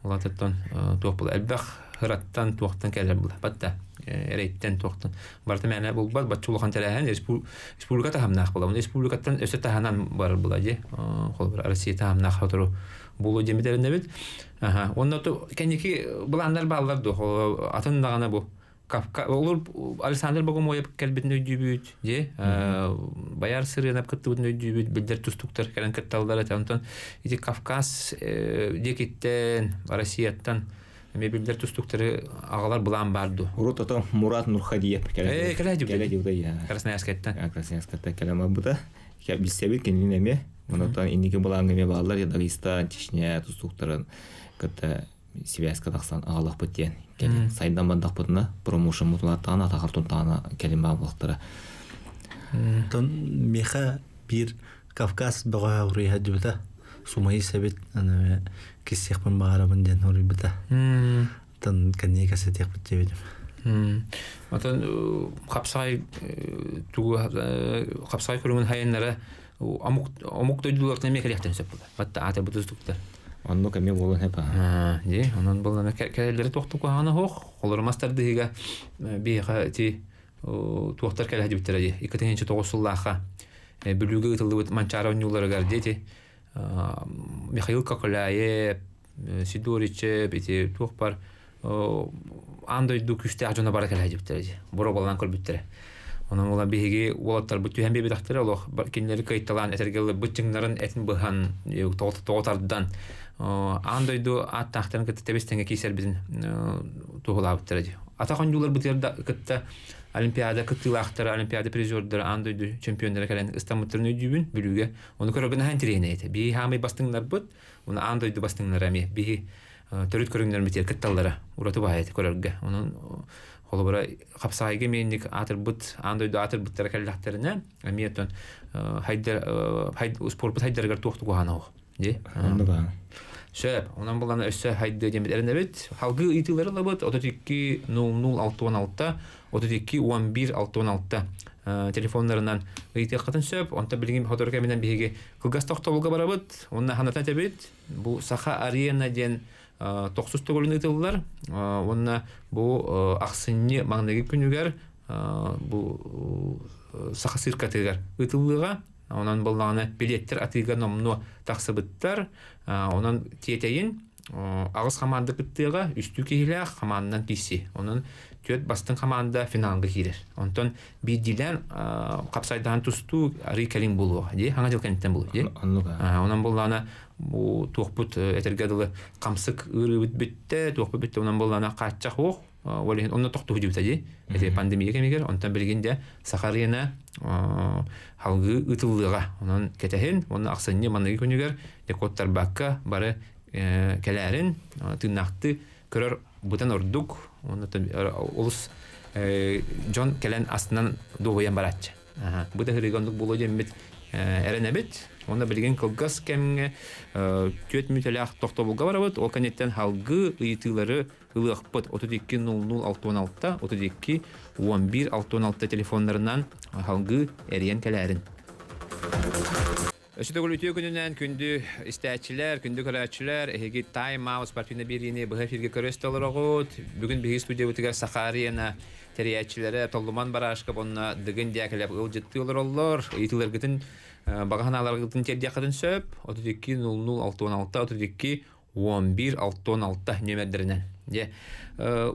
Улатыттан туох була элбэх ыраттан туохтан кэлэр була батта эрэйттэн туохтан барыта мээнэ булбат бачча улахан тэрээһин республика таһымнаах була республикаттан өссө таһынан барар була ди холобура Россия таһымнаах сотору буолуо диэн битэринэбит Уонна кэнники былааннар бааллар дуо? Атын даҕаны бу Кавка олор Александр Богомоев кэлбитин өйдүүбүт, дии. Баяр Сырыанап кыттыбытын өйдүүбүт, биллэр тустуктар кэлэн кытталлар этэ. Онтон ити Кавказ диэкиттэн, Россияттан эмиэ биллэр тустуктары аҕалар былаан баар дуо? Урут ото Мурат Нурхадиев кэлэ кэлэ Красноярскайтан. Красноярскайтан кэлэн барбыта. Билсэбит кинини эмиэ. Онтон инники былааҥҥа эмиэ бааллар Дагестан, Чечня тустууктарын кытта связка тахсан аҕалахпыт диэн кэлин сайдан бардахпытына промоушеммут улааттаҕына атаҕар тунтаҕына кэлин баар буолуохтара. Онтон миэхэ биир Кавказ бөҕө уруйа сылдьыбыта. Сумайыс эбит, аны киссиэхпин баҕарабын диэн уруйбута. Оттон кэнники кэпсэтиэхпит диэбитим. Отон хапсаҕай тугу хапсаҕай көрүҥүн хайыннара омук омук дойдулартан эмиэ кэлиэхтэрин сөп буолар. Батта аата бутустуктар. Оннук эмиэ буолан хэп Дии, онон буоллана кэлэллэри туохтук куһаҕана суох. Олору мастардыһыга биһиэхэ ити туохтар кэлэ сылдьыбыттара дии. 2009 сыллаахха Бүлүүгэ ыытыллыбыт Манчаары оонньууларыгар дии ити Михаил Коколяев, Сидоричев ити туох бар аан дойду күүстээх дьоно бара кэлэ сылдьыбыттара дии. Боруобалаан көрбүттэрэ. Онон буолан биһиги уолаттарбыт түһэн биэрбэтэхтэрэ олох кинилэри кыайталаан этэргэ дылы быччыҥнарын этин быһан тоҕо тардан аан дойду ааттаахтарын кытта тэбис тэҥҥэ киирсэрбитин туһулаабыттара дии. Атах оонньууларбытыгар да кытта Олимпиада кыттыылаахтара, Олимпиада призердара, аан дойду чемпионнара кэлэн ыстаммыттарын өйдүүбүн Бүлүүгэ. Ону көрөргө наһаа интэриэһинэй этэ. Биһи хаамай бастыҥнарбыт, уонна аан дойду бастыҥнара эмиэ биһи төрүт көрүҥнэрбитигэр кытталлара ураты баай этэ көрөргө. Онон холобура хапсаҕайга эмиэ аатырбыт, аан дойду аатырбыттара кэллэхтэринэ эмиэ оттон хайдар спорпут хайдарыгар туох куһаҕана суох. Дии. Сөп. Онон булан өссө хайдыа диэммит эрэнэбит. Халгыы ыйытыылары ылабыт. 32 00 66 32 11 66. Телефоннарынан ыйытыаххытын сөп. Онтон билигин сотору кэминэн биһиги кылгас тохтобулга барабыт. Уонна ханатан этэбит. Бу Саха Арена диэн тохсус төгүлүн ыытыллар. Уонна бу ахсынньы маҥнайгы күнүгэр бу Саха циркатыгар ыытыллыаҕа. Онон буоллаҕына билиэттэр атыыга номнуо тахсыбыттар. Онон тиэтэйин аҕыс хамаанда кыттыаҕа, үстүү киһилээх хамаанданан киирси. Онон түөрт бастыҥ хамаанда финалга киирэр. Онтон биирдиилээн хапсайдаһан тустуу арыы кэлин буолуоҕа дии, хаҥа дьыл кэнниттэн буолуо дии. Онон буоллаҕына бу туохпут этэргэ дылы хамсык ыарыыбыт бүттэ, туохпут бүттэ, онон буоллаҕына хааччах уох ол иһин онно тохтуу сылдьыбыта дии. Ити пандемия кэмигэр, онтон билигин дьэ Саха арена халгыы ыытыллыаҕа. Онон кэтэһин, уонна ахсынньы маныгы күнүгэр декодтарбакка бары кэлээрин, тыыннаахтыы көрөр бытан ордук. Онно олус дьон кэлэн астынан дуоһуйан барааччы. Бу да ырыыга оннук буолуо диэммит эрэнэбит. Уонна билигин кылгас кэмҥэ түөрт мүнүүтэлээх тохтобулга барабыт. Ол кэнниттэн халгыы ыйытыылары ылыахпыт 32 00 66 32 11 66 телефоннарынан халгыы эрийэн кэлээрин. Өссө төгүл үтүө күнүнэн күндү истээччилэр, күндү көрөөччүлэр, эһиги Time Out спортивнай биэриини быһа эфиргэ көрө истэ олороҕут. Бүгүн биһиги студиябытыгар Саха Арена тэрийээччилэрэ Толлуман Барашков уонна Дыгын Дьээкэлэп ыалдьыттыы олороллор. Ыйытыыларгытын баҕа санааларгытын тиэрдиэххитин сөп. 32 00 66 32 11 66 нүөмэрдэринэн. Дьэ,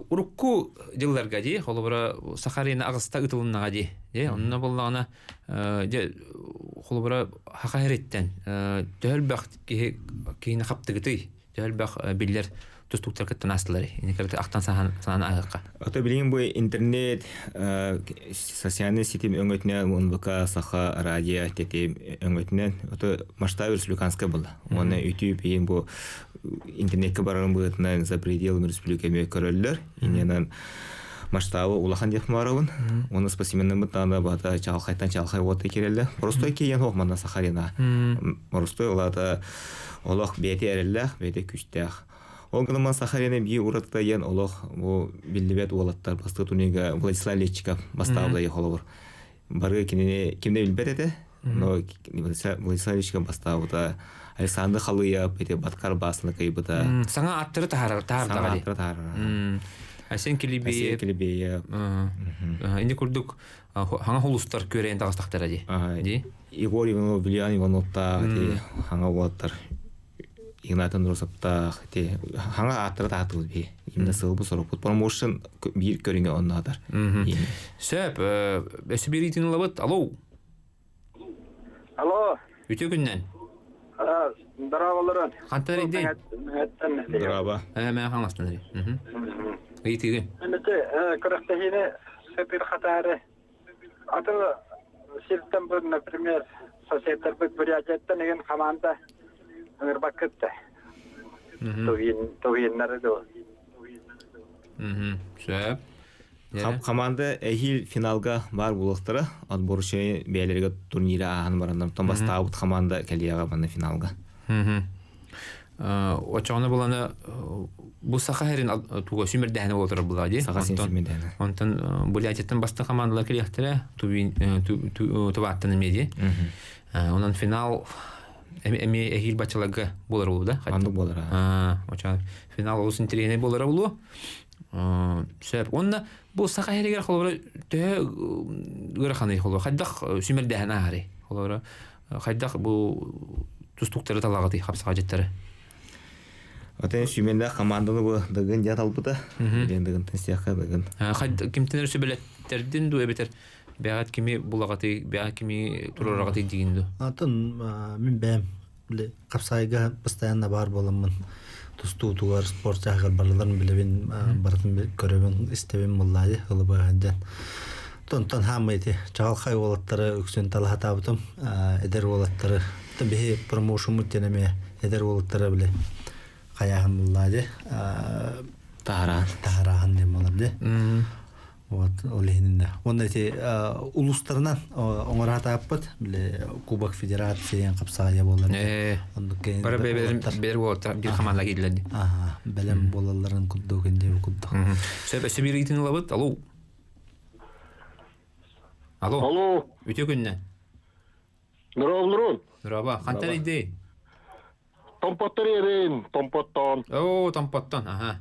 урукку дьылларга дии, холобура, Саха Арена аҕыста ытылыннаҕа дии. Дьэ, онно буоллаҕына, дьэ, холобура, Саха сириттэн төһө элбэх киһи киһини хаптыгытый? Төһө элбэх биллэр тустууктар кыттан аастылар? Ини ахтан санаан ааһыахха. Ото билигин бу интернет социальный ситим өҥөтүнэн НВК Саха радио тэтим өҥөтүнэн ото масштаб республиканскай буолла. Уонна үтүү биин бу интернетке барарын быһыытынан за пределами республика эмиэ көрөллөр. Иннинэн масштабы улахан диэх маарабын. Уонна спасименнаммыт даҕаны баата чаҕылхайтан чаҕылхай уота киирэллэр. Простой киһиэн суох манна Сахалина. Простой улаата олох бэйэтэ эрэллээх, бэйэтэ күүстээх. Ол гынан Сахалина биир уратыта диэн олох бу биллибэт уолаттар бастакы турнирга Владислав Летчиков бастаабыта холобур. Бары кинини ким да билбэт этэ. Но Владислав Ильичка бастаабыта Александр Халыев ити Баткар Басны кыйбыта. Саҥа аттары таһаарар Саҥа аттары таһаарар. Айсен Килибеев. Айсен Килибеев. Инди курдук хаҥа хулустар күөрэйэн таҕыстахтара дии. Дии. Егор Иванов, Вильян Ивановтаах ити хаҥа уолаттар Игнат Андросовтаах ити хаҥа ааттара таһаатыбыт биһи. Именно сылбы сорукпут промоушен биир көрүҥэ онно атар. Сөп, өссө биир ылабыт. Алло. Алло. Үтүө күннэн. Здраволорон. Хантан эрийдин? Здраво. Мэ хаҥастан эрий. Ыйытыгын. Эмите күрэхтэһиини сөпүр хатаары атын сиртэн бу, например, соседтарбыт Бурятияттан игин команда ыҥырбаккыт да. Тувиннары дуо. Сөп. Команда эһиил финалга баар буолуохтара. Отборочный бэйэлэригэр турнира ааһан бараннар. Оттон бастаабыт команда кэлиэҕэ манна финалга. Очоҕуна буланы бу саха сирин туга сүмэрдээһинэ буола турар булаа дии. Саха сирин сүмэрдээһинэ. Онтон Бурятияттан бастакы командалар кэлиэхтэрэ Туваттан эмиэ дии. Онон финал эми эһиил баччаларга буолар буолу да? Ханнык буолар. Оча финал олус интэриэһинэй буолара буолуо. Сөп. Уонна бу саха сиригэр холобура төһө ыараханый холобура хайдах сүмэрдээһин ааһарый? Холобура хайдах бу тустууктары талаҕытый хапсаҕадьыттары? Отон сүүмэндээх команданы бу Дыгын дьэ талбыта. Диэн Дыгынтан сиэххэ Дыгын. Кимтэн эрэ сүбэлэттэрдин дуу эбэтэр бэҕэт кими булаҕатый, бэҕэт кими туруораҕатый дигин дуу? Атын мин бэйэм хапсаайга постоянно баар буоламмын тустуутугар спорт чааһыгар барыларын билэбин, барытын көрөбүн, истэбин буллаайы ылыбыһан дьэн. Онтон хаамай ити чаҕылхай уолаттары үксүн талаһатаабытым. Эдэр уолаттары биһи промоушеммут диэн эмиэ эдэр уолаттары били хайааһын буллаа Таһараан. Таһараан диэн буолар дии. Вот ол иһининэ. Уонна ити улуустарынан оҥораатааппыт били Кубок Федерация хапсаайа буолар. Оннук Бары бэйэлэрин уолаттар биир хамаанда киирдилэр. Аха, бэлэм буолалларын курдук инде курдук. Сөп, өссө биир ыйытын ылабыт. Алло. Алло. Алло. Үтүө күннэн. Нұрабылырын. Нұраба. Қантан идей? Томпоттар ерин, Томпоттон. О, Томпоттон, аха.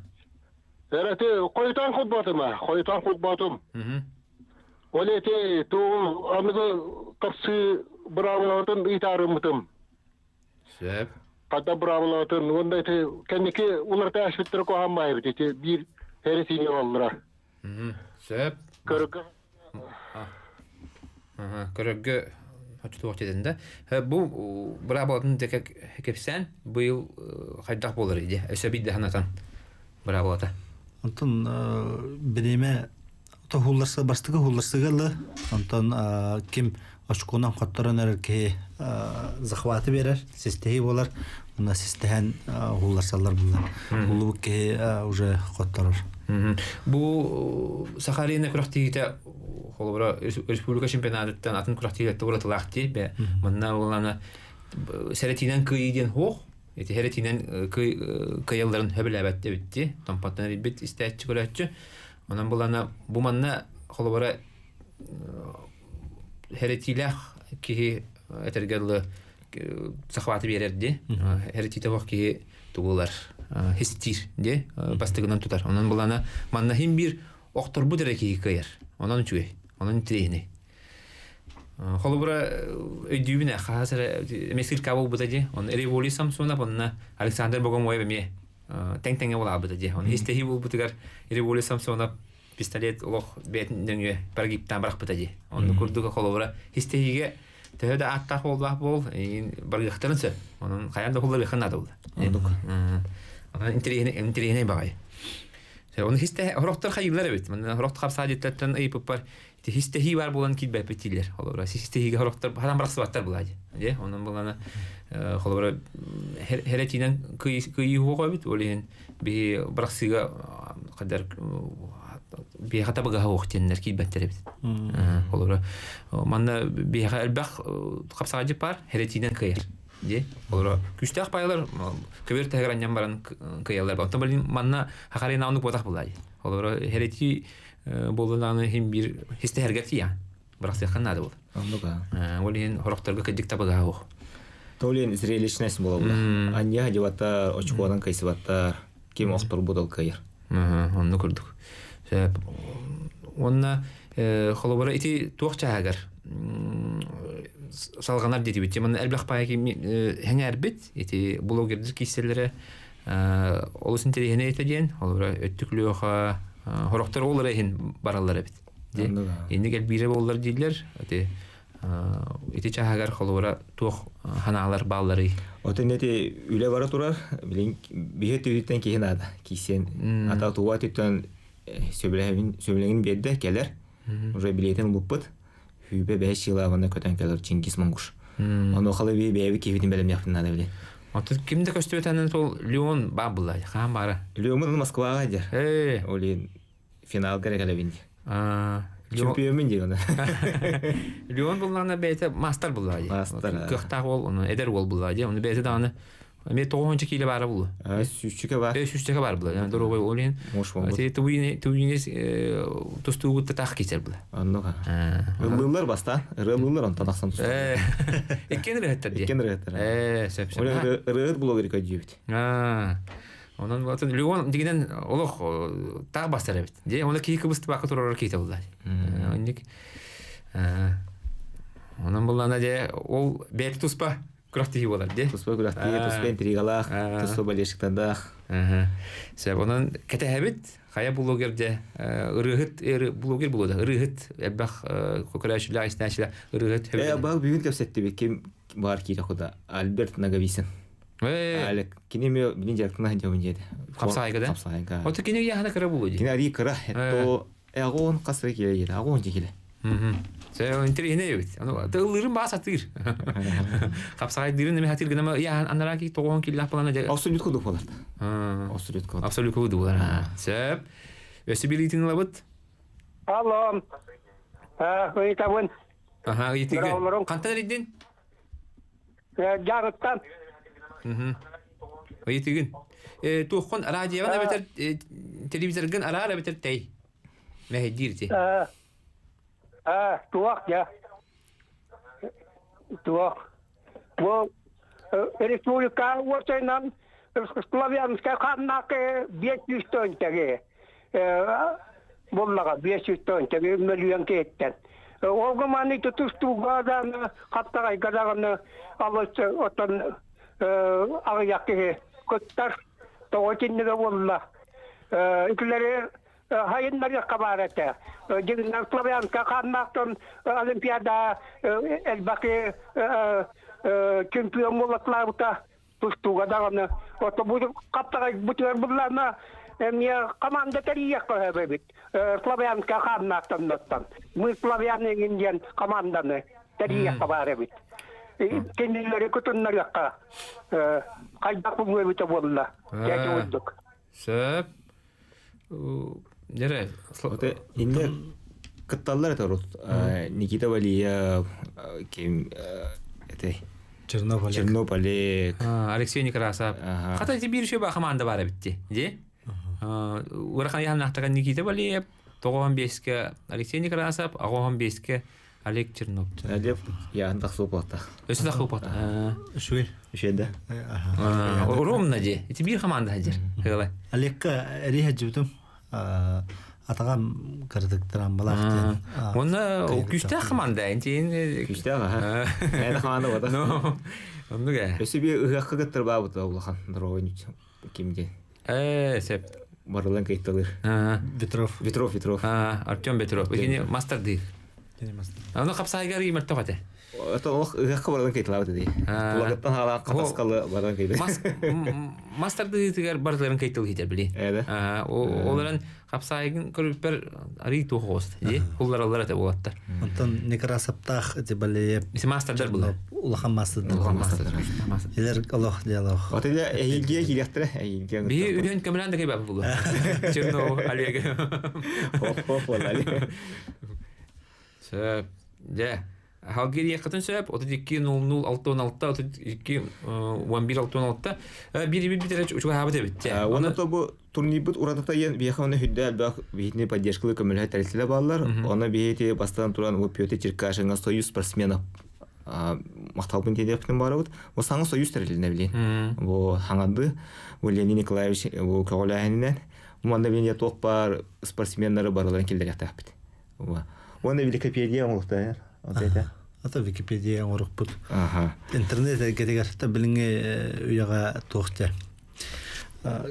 Эрэти, қойтан хутбатым, қойтан хутбатым. Ол эти, ту амызы қапсы бұрабылатын итарымытым. Сөп. Қада бұрабылатын, онда эти, кәнеке уларта ашбиттер қоғамай бит, эти бир хересине олдыра. Сөп. Көрөккө. Көрөккө хочтуох дедин да. Бу бырабылатын кепсен быйыл хайдах болар иди. Өсө бидде ханатан бырабылата. Онтон биреме то хулларсы бастыгы хулларсыгылы. Онтон ким очконан котторон эрер киһи захваты берер, систеһи болар. Уна систеһен хулларсалар булар. Улубук киһи уже котторор. Бу Сахалина күрэхтиһиитэ холобура республика чемпионатыттан атын күрэхтиһиилэртэн уратылаах дии бе манна буоллаҕына сэрэтиинэн кыайыы диэн суох ити сэрэтиинэн кыайалларын сөбүлээбэт эбит дии томпоттон эрийбит истээччи көрөөччү онон буоллаҕына бу манна холобура сэрэтиилээх киһи этэргэ дылы захваты биэрэр дии сэрэтиитэ суох киһи тугулар хистиир дии бастыгынан тутар онон булана манна хин биир охторбут эрэ киһи кыайар онон үчүгэй онон интэриэһинэй холобура өйдүүбүн хаас эрэ эмиэ сырка буолбута дии он Револий Самсонов онно Александр Богомоев эмиэ тэҥ-тэҥҥэ буолаабыта дии он истэһии буолбутугар Револий Самсонов пистолет олох бэйэтин нөҥүө прогибтаан бырахпыта дии онно курдук холобура истэһиигэ төһө да ааттаах буоллаах буол барыахтарын сөп онон хайаан да булларыахха наада буолла Оннук. Онон интэриэһинэй баҕайы. Оны хисте хорохтор хайыылар эбит. Манна хорохт хапсаа диэттэртэн ыйыппыппар ити хистэһии баар буолан киирбэппит дииллэр. Холобура хистэһиигэ хорохтор хатан барахсыбаттар булаа дии. Онон булана холобура хэрэтиинэн кыйыы хуоҕа эбит. Ол иһин биһи барахсыыга хадар биһиэхэ табыгаһа уох диэннэр киирбэттэр эбит. Холобура манна биһиэхэ элбэх хапсаҕайдьыт баар хэрэтиинэн кыайар. Дии. Олоро күүстээх паайлар көбүөр таһыгар анньан баран кыайаллар. Онтон блин манна хахарина оннук буотах булаа. Олоро херети буоллааны хим биир хистэһэргэ тиийэн бырахсыахха наада буол. Оннук аа. Ол иһин хорохторго кырдьык табыгаһа суох. Толин зрелищность буолла. Анья дебаттар, очкуонан кайсыбаттар, ким охторбут ол кыайар. Оннук курдук. Уонна холобура ити туох чааһыгар салҕанар диэтибит. Манна элбэх паайа хэҥээрбит ити блогердер кииссэллэрэ олус интэриэһинэй этэ диэн холобура өттүк лүөха хорохтор ол эрэ иһин бараллар эбит. Инник элбиирэ буоллар дииллэр. Ити ити чааһыгар холобура туох ханаалар баалларый? Отон эти үлэ бара турар, билин биһи түһүттэн киһи наада. Киисен ата туга түттэн сөбүлэһин сөбүлэҥин биэрдэ кэлэр. Уже билиэтин ылбыппыт. Хүүбэ бэс жылаабына көтөн кэлэр Чингис Монгуш. Ону халы би бэйэби киһибитин бэлэмниэхпин наада били. Отут ким да көстүбэтэнэн сол Леон баа булла хаан баара. Леомун Москваҕа дьэр. Ээ. Олин финалга эрэ кэлэбин дии. Чемпиоммун дии оны. Леон буллаҕына бэйэтэ мастер буллаҕа дии. Мастер. Кыахтаах уол, ону эдэр уол буллаҕа дии. Ону бэйэтэ даҕаны эмиэ тоҕуһунча киилэ баара булу. Сүүсчүкэ баар. Сүүсчүкэ баар була. Доруобай ол иһин. Ити туйне тустуугут таах кисер була. Оннук. Ыллыыллар бастаан, ырыалыыллар онтон ахсан тустуу. Иккен ырыһыттар дии. Иккен ырыһыттар. Сөп сөп. Ырыһыт блогер көдьүүбүт. Онон вот Леон дигинен олох таах бастар эбит. Дьэ, оны киһи кыбыстыбакка турар киһитэ булла. Онник Онон буллана дьэ ол бэйэтэ туспа күрэхтэһии буолар дьэ. Туспа күрэхтэһии, туспа интригалаах, туспа болельщиктардаах. Сөп, онон кэтэһэбит. Хайа блогер дьэ ырыаһыт блогер буолуо да ырыаһыт элбэх көрөөччүлээх истээччилээх ырыаһыт. Ээ, баа бүгүн кэпсэттибит ким баар киирэ куда Альберт Наговицын. Алек, кини эмиэ билин дьарыктана сылдьабын диэтэ. Хапсаайга да? Хапсаайга. Ото кини ыйааһына кыра буолуо дии. Кини арии кыра, то эгоон хас эрэ килэ диэтэ, агоон килэ. Интэриэһинэй эбит. Ыллыырын баа сатыыр. Хапсаҕайдыырын эмэ сатыыр гынама ыйааһын анараа ки тоҕоон киллээх балана дьэ. Абсолют курдук буолар. Абсолют курдук. Абсолют курдук буолар. Сөп. Өссө билиитин ылабыт. Алло. Ыйытабын. Аха, ыйытыгы. Хантан эрийдин? Дьаарыттан. Ыйытыгын. Туоххун радиоҕын эбэтэр телевизоргын араар эбэтэр тэй. Мэһэйдиир ти. Туох дьэ. Туох. Бу республика уопсайынан Славянскай ханнаакы 500 тонтаги буллаҕа 500 тонтаги мөлүйүөн киһиттэн. Ол гыманы тутустууга даҕаны хаптаҕайга даҕаны алыс оттон аҕыйах киһи кыттар тоҕо итиннигэ буолла. Итилэри хайыннарыахха баар этэ. Дьиҥинэн Славянка хааннаахтан Олимпиада элбэх чемпион буолатлаабыта тустууга даҕаны. Ото бу хаптаҕай бутугар буллаана эмиэ команда тэрийиэххэ сөп эбит. Славянка хааннаахтан Мы славяне диэн команданы тэрийиэххэ баар эбит. Кинилэри кытыннарыахха хайдах бу эбитэ буолла. Дьэ курдук. Сөп. Дьэрэ. Инне кытталлар это урут. Никита Валиев, ким это Чернов Олег. Чернов Олег. Алексей Некрасов. Хата ити биир шөбө команда бар эбитти. Ди? Урахан яһаннахтака Никита Валиев, 95-ке Алексей Некрасов, 85-ке Олег Чернов. Олег яһан тахсыппата. Өссө тахсыппата. Үчүгэй. Үчүгэй да. Ромна ди. Ити биир команда хадир. Хыла. Олекка эри хаджыбытым. Атагам кырдыктыран балах диэн. Онна күүстээх команда. Интин күүстээх аха. Эна команда бота. Ну, оннуга. Өссө би ыһыахка кыттар баабыта улахан дорогой ким диэн. Э, сеп. Барылан кыйталыр. Ветров. Ветров, Ветров. Артем Ветров. Икини мастер дии. Аны хапсайгар иймер тоҕо Это олох ыһыахха барылан кыйталаабыт дии. Тулагыттан хаалаан хатаскалы барылан кыйды. Мастер дыытыгар барыларын кыйтыл хитер били. Оларын хапсайгын көрүппэр арый туох дии. Хуллараллар это болаттар. Онтон Некрасовтаах эти балее. Isi мастердар була. Улахан мастердар. Улахан мастердар. Илер олох диалог. Вот это эйгие килехтере эйгие. Би үйөн көмөлөн да кайбап була. Чернов Олег. Хоп хоп болали. Сөп. Дьэ. Халгириэххитин сөп, 32 00 66 32 11 66 биир бир битэрэ чугаһаабыт эбит. Уонна то бу турнирбыт уратыта диэн биһиэхэ онно үрдэ элбэх биһитини поддержкалыы көмөлөһө тэрилтэлэр бааллар. Онно биһиги бастаан туран бу Петр Черкашиҥҥа союз спортсменов махталбын тиэрдиэхпитин баарабыт. Бу саҥа союз тэрилинэ билин. Бу хаҥарды бу Леонид Николаевич бу көҕүлээһининэн бу манна билин туох баар спортсменнары барыларын киллэриэхтээхпит. Уонна Википедия оҥоруохтаа. Ата Википедия оҥорукпут. Интернет эргэтигэр та билиҥҥи үйэҕэ туох дьэ.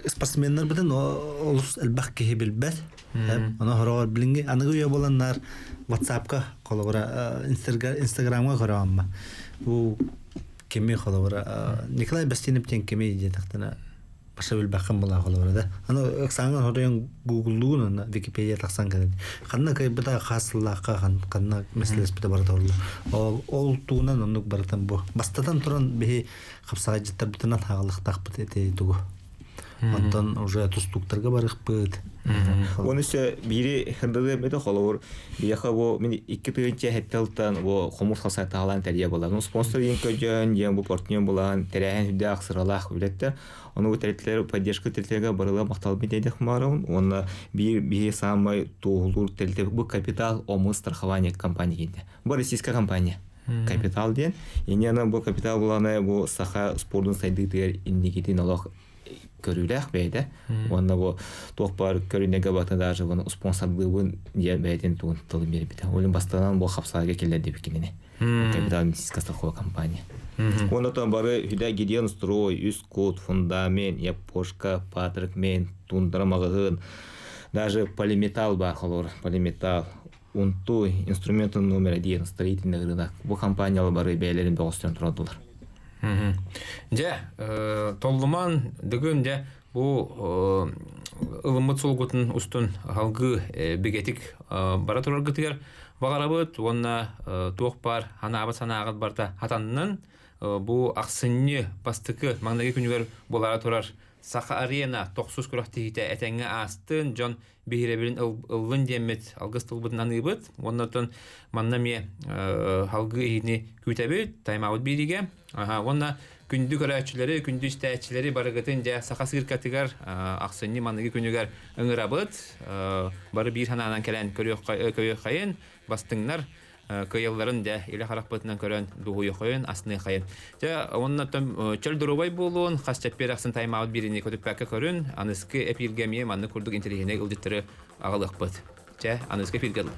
Спортсменнар бытын олус элбэх киһи билбэт. Ону хороҕор билиҥҥи аныгы үйэ буоланнар WhatsApp-ка холобура Инстаграмҥа көрөҕүм Бу кими холобура Николай Бастинов диэн кими диэтэхтэнэ баша билбэххин була холобура да. Аны ыксааҥҥа хоруйан гуглуун аны Википедия тахсан кэлэн. Ханна кыайбыта хас сыллаахха ханна мәселеспите барыта олла. Ол ол туунан оннук барытан бу. Бастатан туран биһи хапсаҕайдьыттарбытынан хаалыктаахпыт эти тугу. Онтон уже тустууктарга барыхпыт. Оны өссө биири хырдылыам этэ холобур биһиэхэ бу мин икки тыһыынча сэттэ сылтан бу хомус хасай таһалаан тэрийэ буолар. Ну спонсор диэн көрдьөөн, диэн бу партнер булаан тэрээһин үрдээх сыралаах үлэттэр. Ону бу тэрилтэлэр поддержка тэрилтэлэргэ барыла махталбын диэдэх маарабын. Уонна биир биһи саамай туоһулуур тэрилтэ бу Капитал ОМУ страхование компания диэн. Бу российская компания. Капитал диэн. Иньяна бу капитал булана бу саха спордун сайдыытыгар инникитин олох көрүүлээх бэйэтэ. Уонна бу туох баар көрүнэгэ бата даже бұны спонсордыыбын диэн бэйэтин тугун тылын биэрбитэ. Олин бастанан бу хапсаага киллэрдибит кинини. Капитал медицинская страховая компания. Уонна там бары Хүдэ Гидеон строй, Үс кут, Фундамент, Япошка, Патрик Мен, Тундра маҕаһыын, даже полиметалл бар холор, полиметалл. Унтуй, инструментын номер один, строительный рынок. Бу компаниялар бары бэйэлэрин бөҕөстөн тураллар. Дьэ, толлуман дыгын дьэ бу ылыммыт сулгутун устун халгыы бигэтик бара тураргытыгар баҕарабыт уонна туох баар ханаабыт санааҕыт барыта хатаннын бу ахсынньы бастакы маҥнайгы күнүгэр буолаары турар. Саха Арена тохсус күрэхтэһиитэ этэҥҥэ аастын, дьон биһирэбилин ыллын диэммит алгыс тылбытын аныыбыт. Уонна манна эмиэ халгыы иһини күүтэбит, таймаабыт бииригэ. Уонна күндү көрөөччүлэри, күндү истээччилэри барыгытын дьэ саха сыыркатыгар ахсынньы маныгы күнүгэр ыҥырабыт. Бары биир санаанан кэлэн көрүөххэйин, бастыҥнар кыайалларын дьэ илэ харахпытынан көрөн дуһуйухайын, асныахайын. Дьэ, уонна чөл доруобай буолуон, хас чэппиэр ахсын таймаабыт биирини көтүппэккэ көрүн, аныскы эпииргэ эмиэ маннык курдук интэриэһинэй ылдьыттары аҕалыахпыт. Чэ, аныскы эпииргэ.